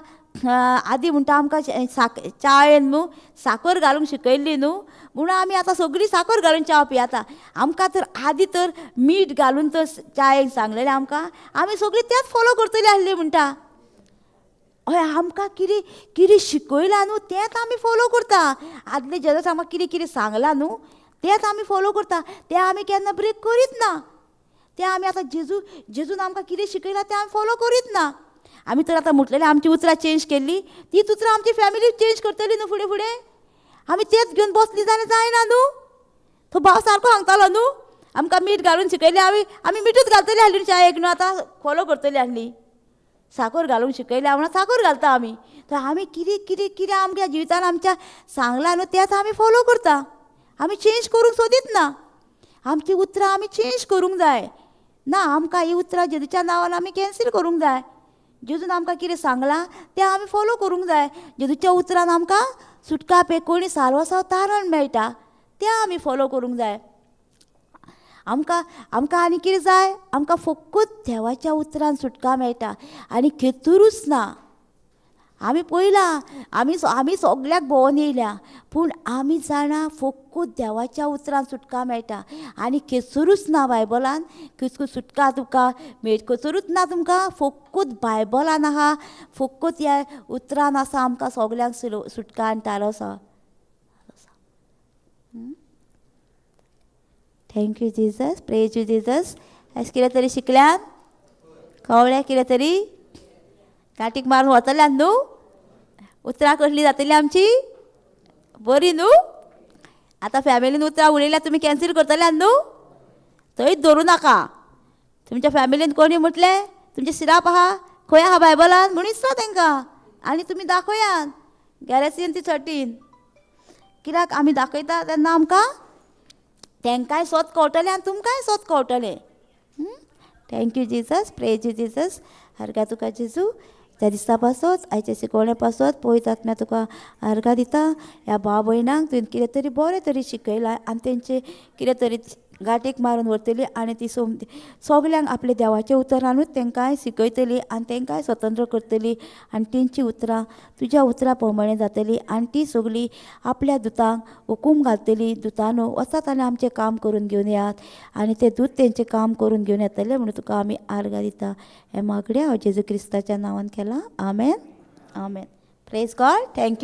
आदी म्हणटा आमकां चावेन न्हू साकर घालूंक शिकयल्ली न्हू, म्हणून आमी आतां सगळीं साकर घालून च्या पियाता. आमकां तर आदी तर मीठ घालून तर चायेक सांगलेलें आमकां, आमी सगळीं तेंच फॉलो करतलीं आसलीं म्हणटा. हय, आमकां कितें कितें शिकयलां न्हू तेंच आमी फॉलो करता. आदले जनरेशन आमकां कितें कितें सांगलां न्हू तेंच आमी फॉलो करता, तें आमी केन्ना ब्रेक करीत ना. तें आमी आतां जेजू जेजून आमकां कितें शिकयलां तें आमी फॉलो करीत ना. आमी तर आतां म्हटलेलें आमची उतरां चेंज केल्ली, तीच उतरां आमची फॅमिली चेंज करतली न्हू फुडें फुडें. आमी तेच घेवन बसली जाल्यार जायना न्हू. तो भाव सारको सांगतालो न्हू, आमकां मीठ घालून शिकयलें, आमी आमी मिठूच घालतली आसली चायेक न्हू, आतां फॉलो करतली आसली. साकर घालूंक शिकयलें म्हणून साकर घालता आमी. तर आमी कितें कितें कितें आमच्या जिवितान आमच्या सांगलां न्हू तेंच आमी फॉलो करता. आमी चेंज करूंक सोदीत ना. आमची उतरां आमी चेंज करूंक जाय ना. आमकां ही उतरां जेजूच्या नांवान आमी कॅन्सील करूंक जाय. जेजून आमकां कितें सांगलां तें आमी फॉलो करूंक जाय. जेजूच्या उतरान आमकां सुटका पेकोणी सालवासांव तारण मेळटा, तें आमी फॉलो करूंक जाय. आमकां आमकां आनी कितें जाय? आमकां फकत देवाच्या उतरान सुटका मेळटा आनी खेतूरूच ना. आमी पळयलां, आमी सगल्याक भोंवोन येयल्या, पूण आमी जाणा फकत देवाच्या उतरान सुटका मेळटा आनी खेसरूच ना. बायबलान कितको सुटका तुमकां खंयसरूच ना तुमकां, फकत बायबलान आहा, फकत ह्या उतरान आसा आमकां सगल्यांक सुटका आनी तारो आसा. Thank you Jesus, praise you Jesus. आयज कितें तरी शिकल्यान कवळ्या, कितें तरी गांठीक मारून वतल्यान न्हू, उतरां कसली जातली आमची बरी न्हू. आतां फॅमिलीन उतरां उलयल्यार तुमी कॅन्सील करतल्यान न्हू, थंयच धरूं नाका. तुमच्या फॅमिलीन कोणी म्हटलें तुमचें सिराप आहा खंय आहा बायबलान म्हूण विचारा तांकां आनी तुमी दाखयात गॅरेसीन ती 13. कित्याक आमी दाखयता तेन्ना आमकां तांकांय सोद कळटलें आनी तुमकांय सोद कळटलें. Thank you Jesus, praise you Jesus. आर्गां तुका जेजू, त्या दिसा पासत आयच्या शिकवणे पासत पवित्र आत्म्या तुका आर्गां दिता. ह्या भाव भयणांक तुवें कितें तरी बरें तरी शिकयलां आनी तेंचे कितें तरी गांठीक मारून व्हरतली आनी ती सगल्यांक आपल्या देवाच्या उतरानूच तांकांय शिकयतली आनी तांकांय स्वतंत्र करतली आनी तेंची उतरां तुज्या उतरां प्रमाणे जातली आनी ती सगळीं आपल्या दुतांक हुकूम घालतली, दुतानो वचात आनी आमचें काम करून घेवन येयात, आनी ते दूत तेंचें काम करून घेवन येतले म्हणून तुका आमी आर्गां दिता. हें मागणें हांव जेजू क्रिस्ताच्या नांवान केलां. आमेन, आमेन. Praise God. Thank you.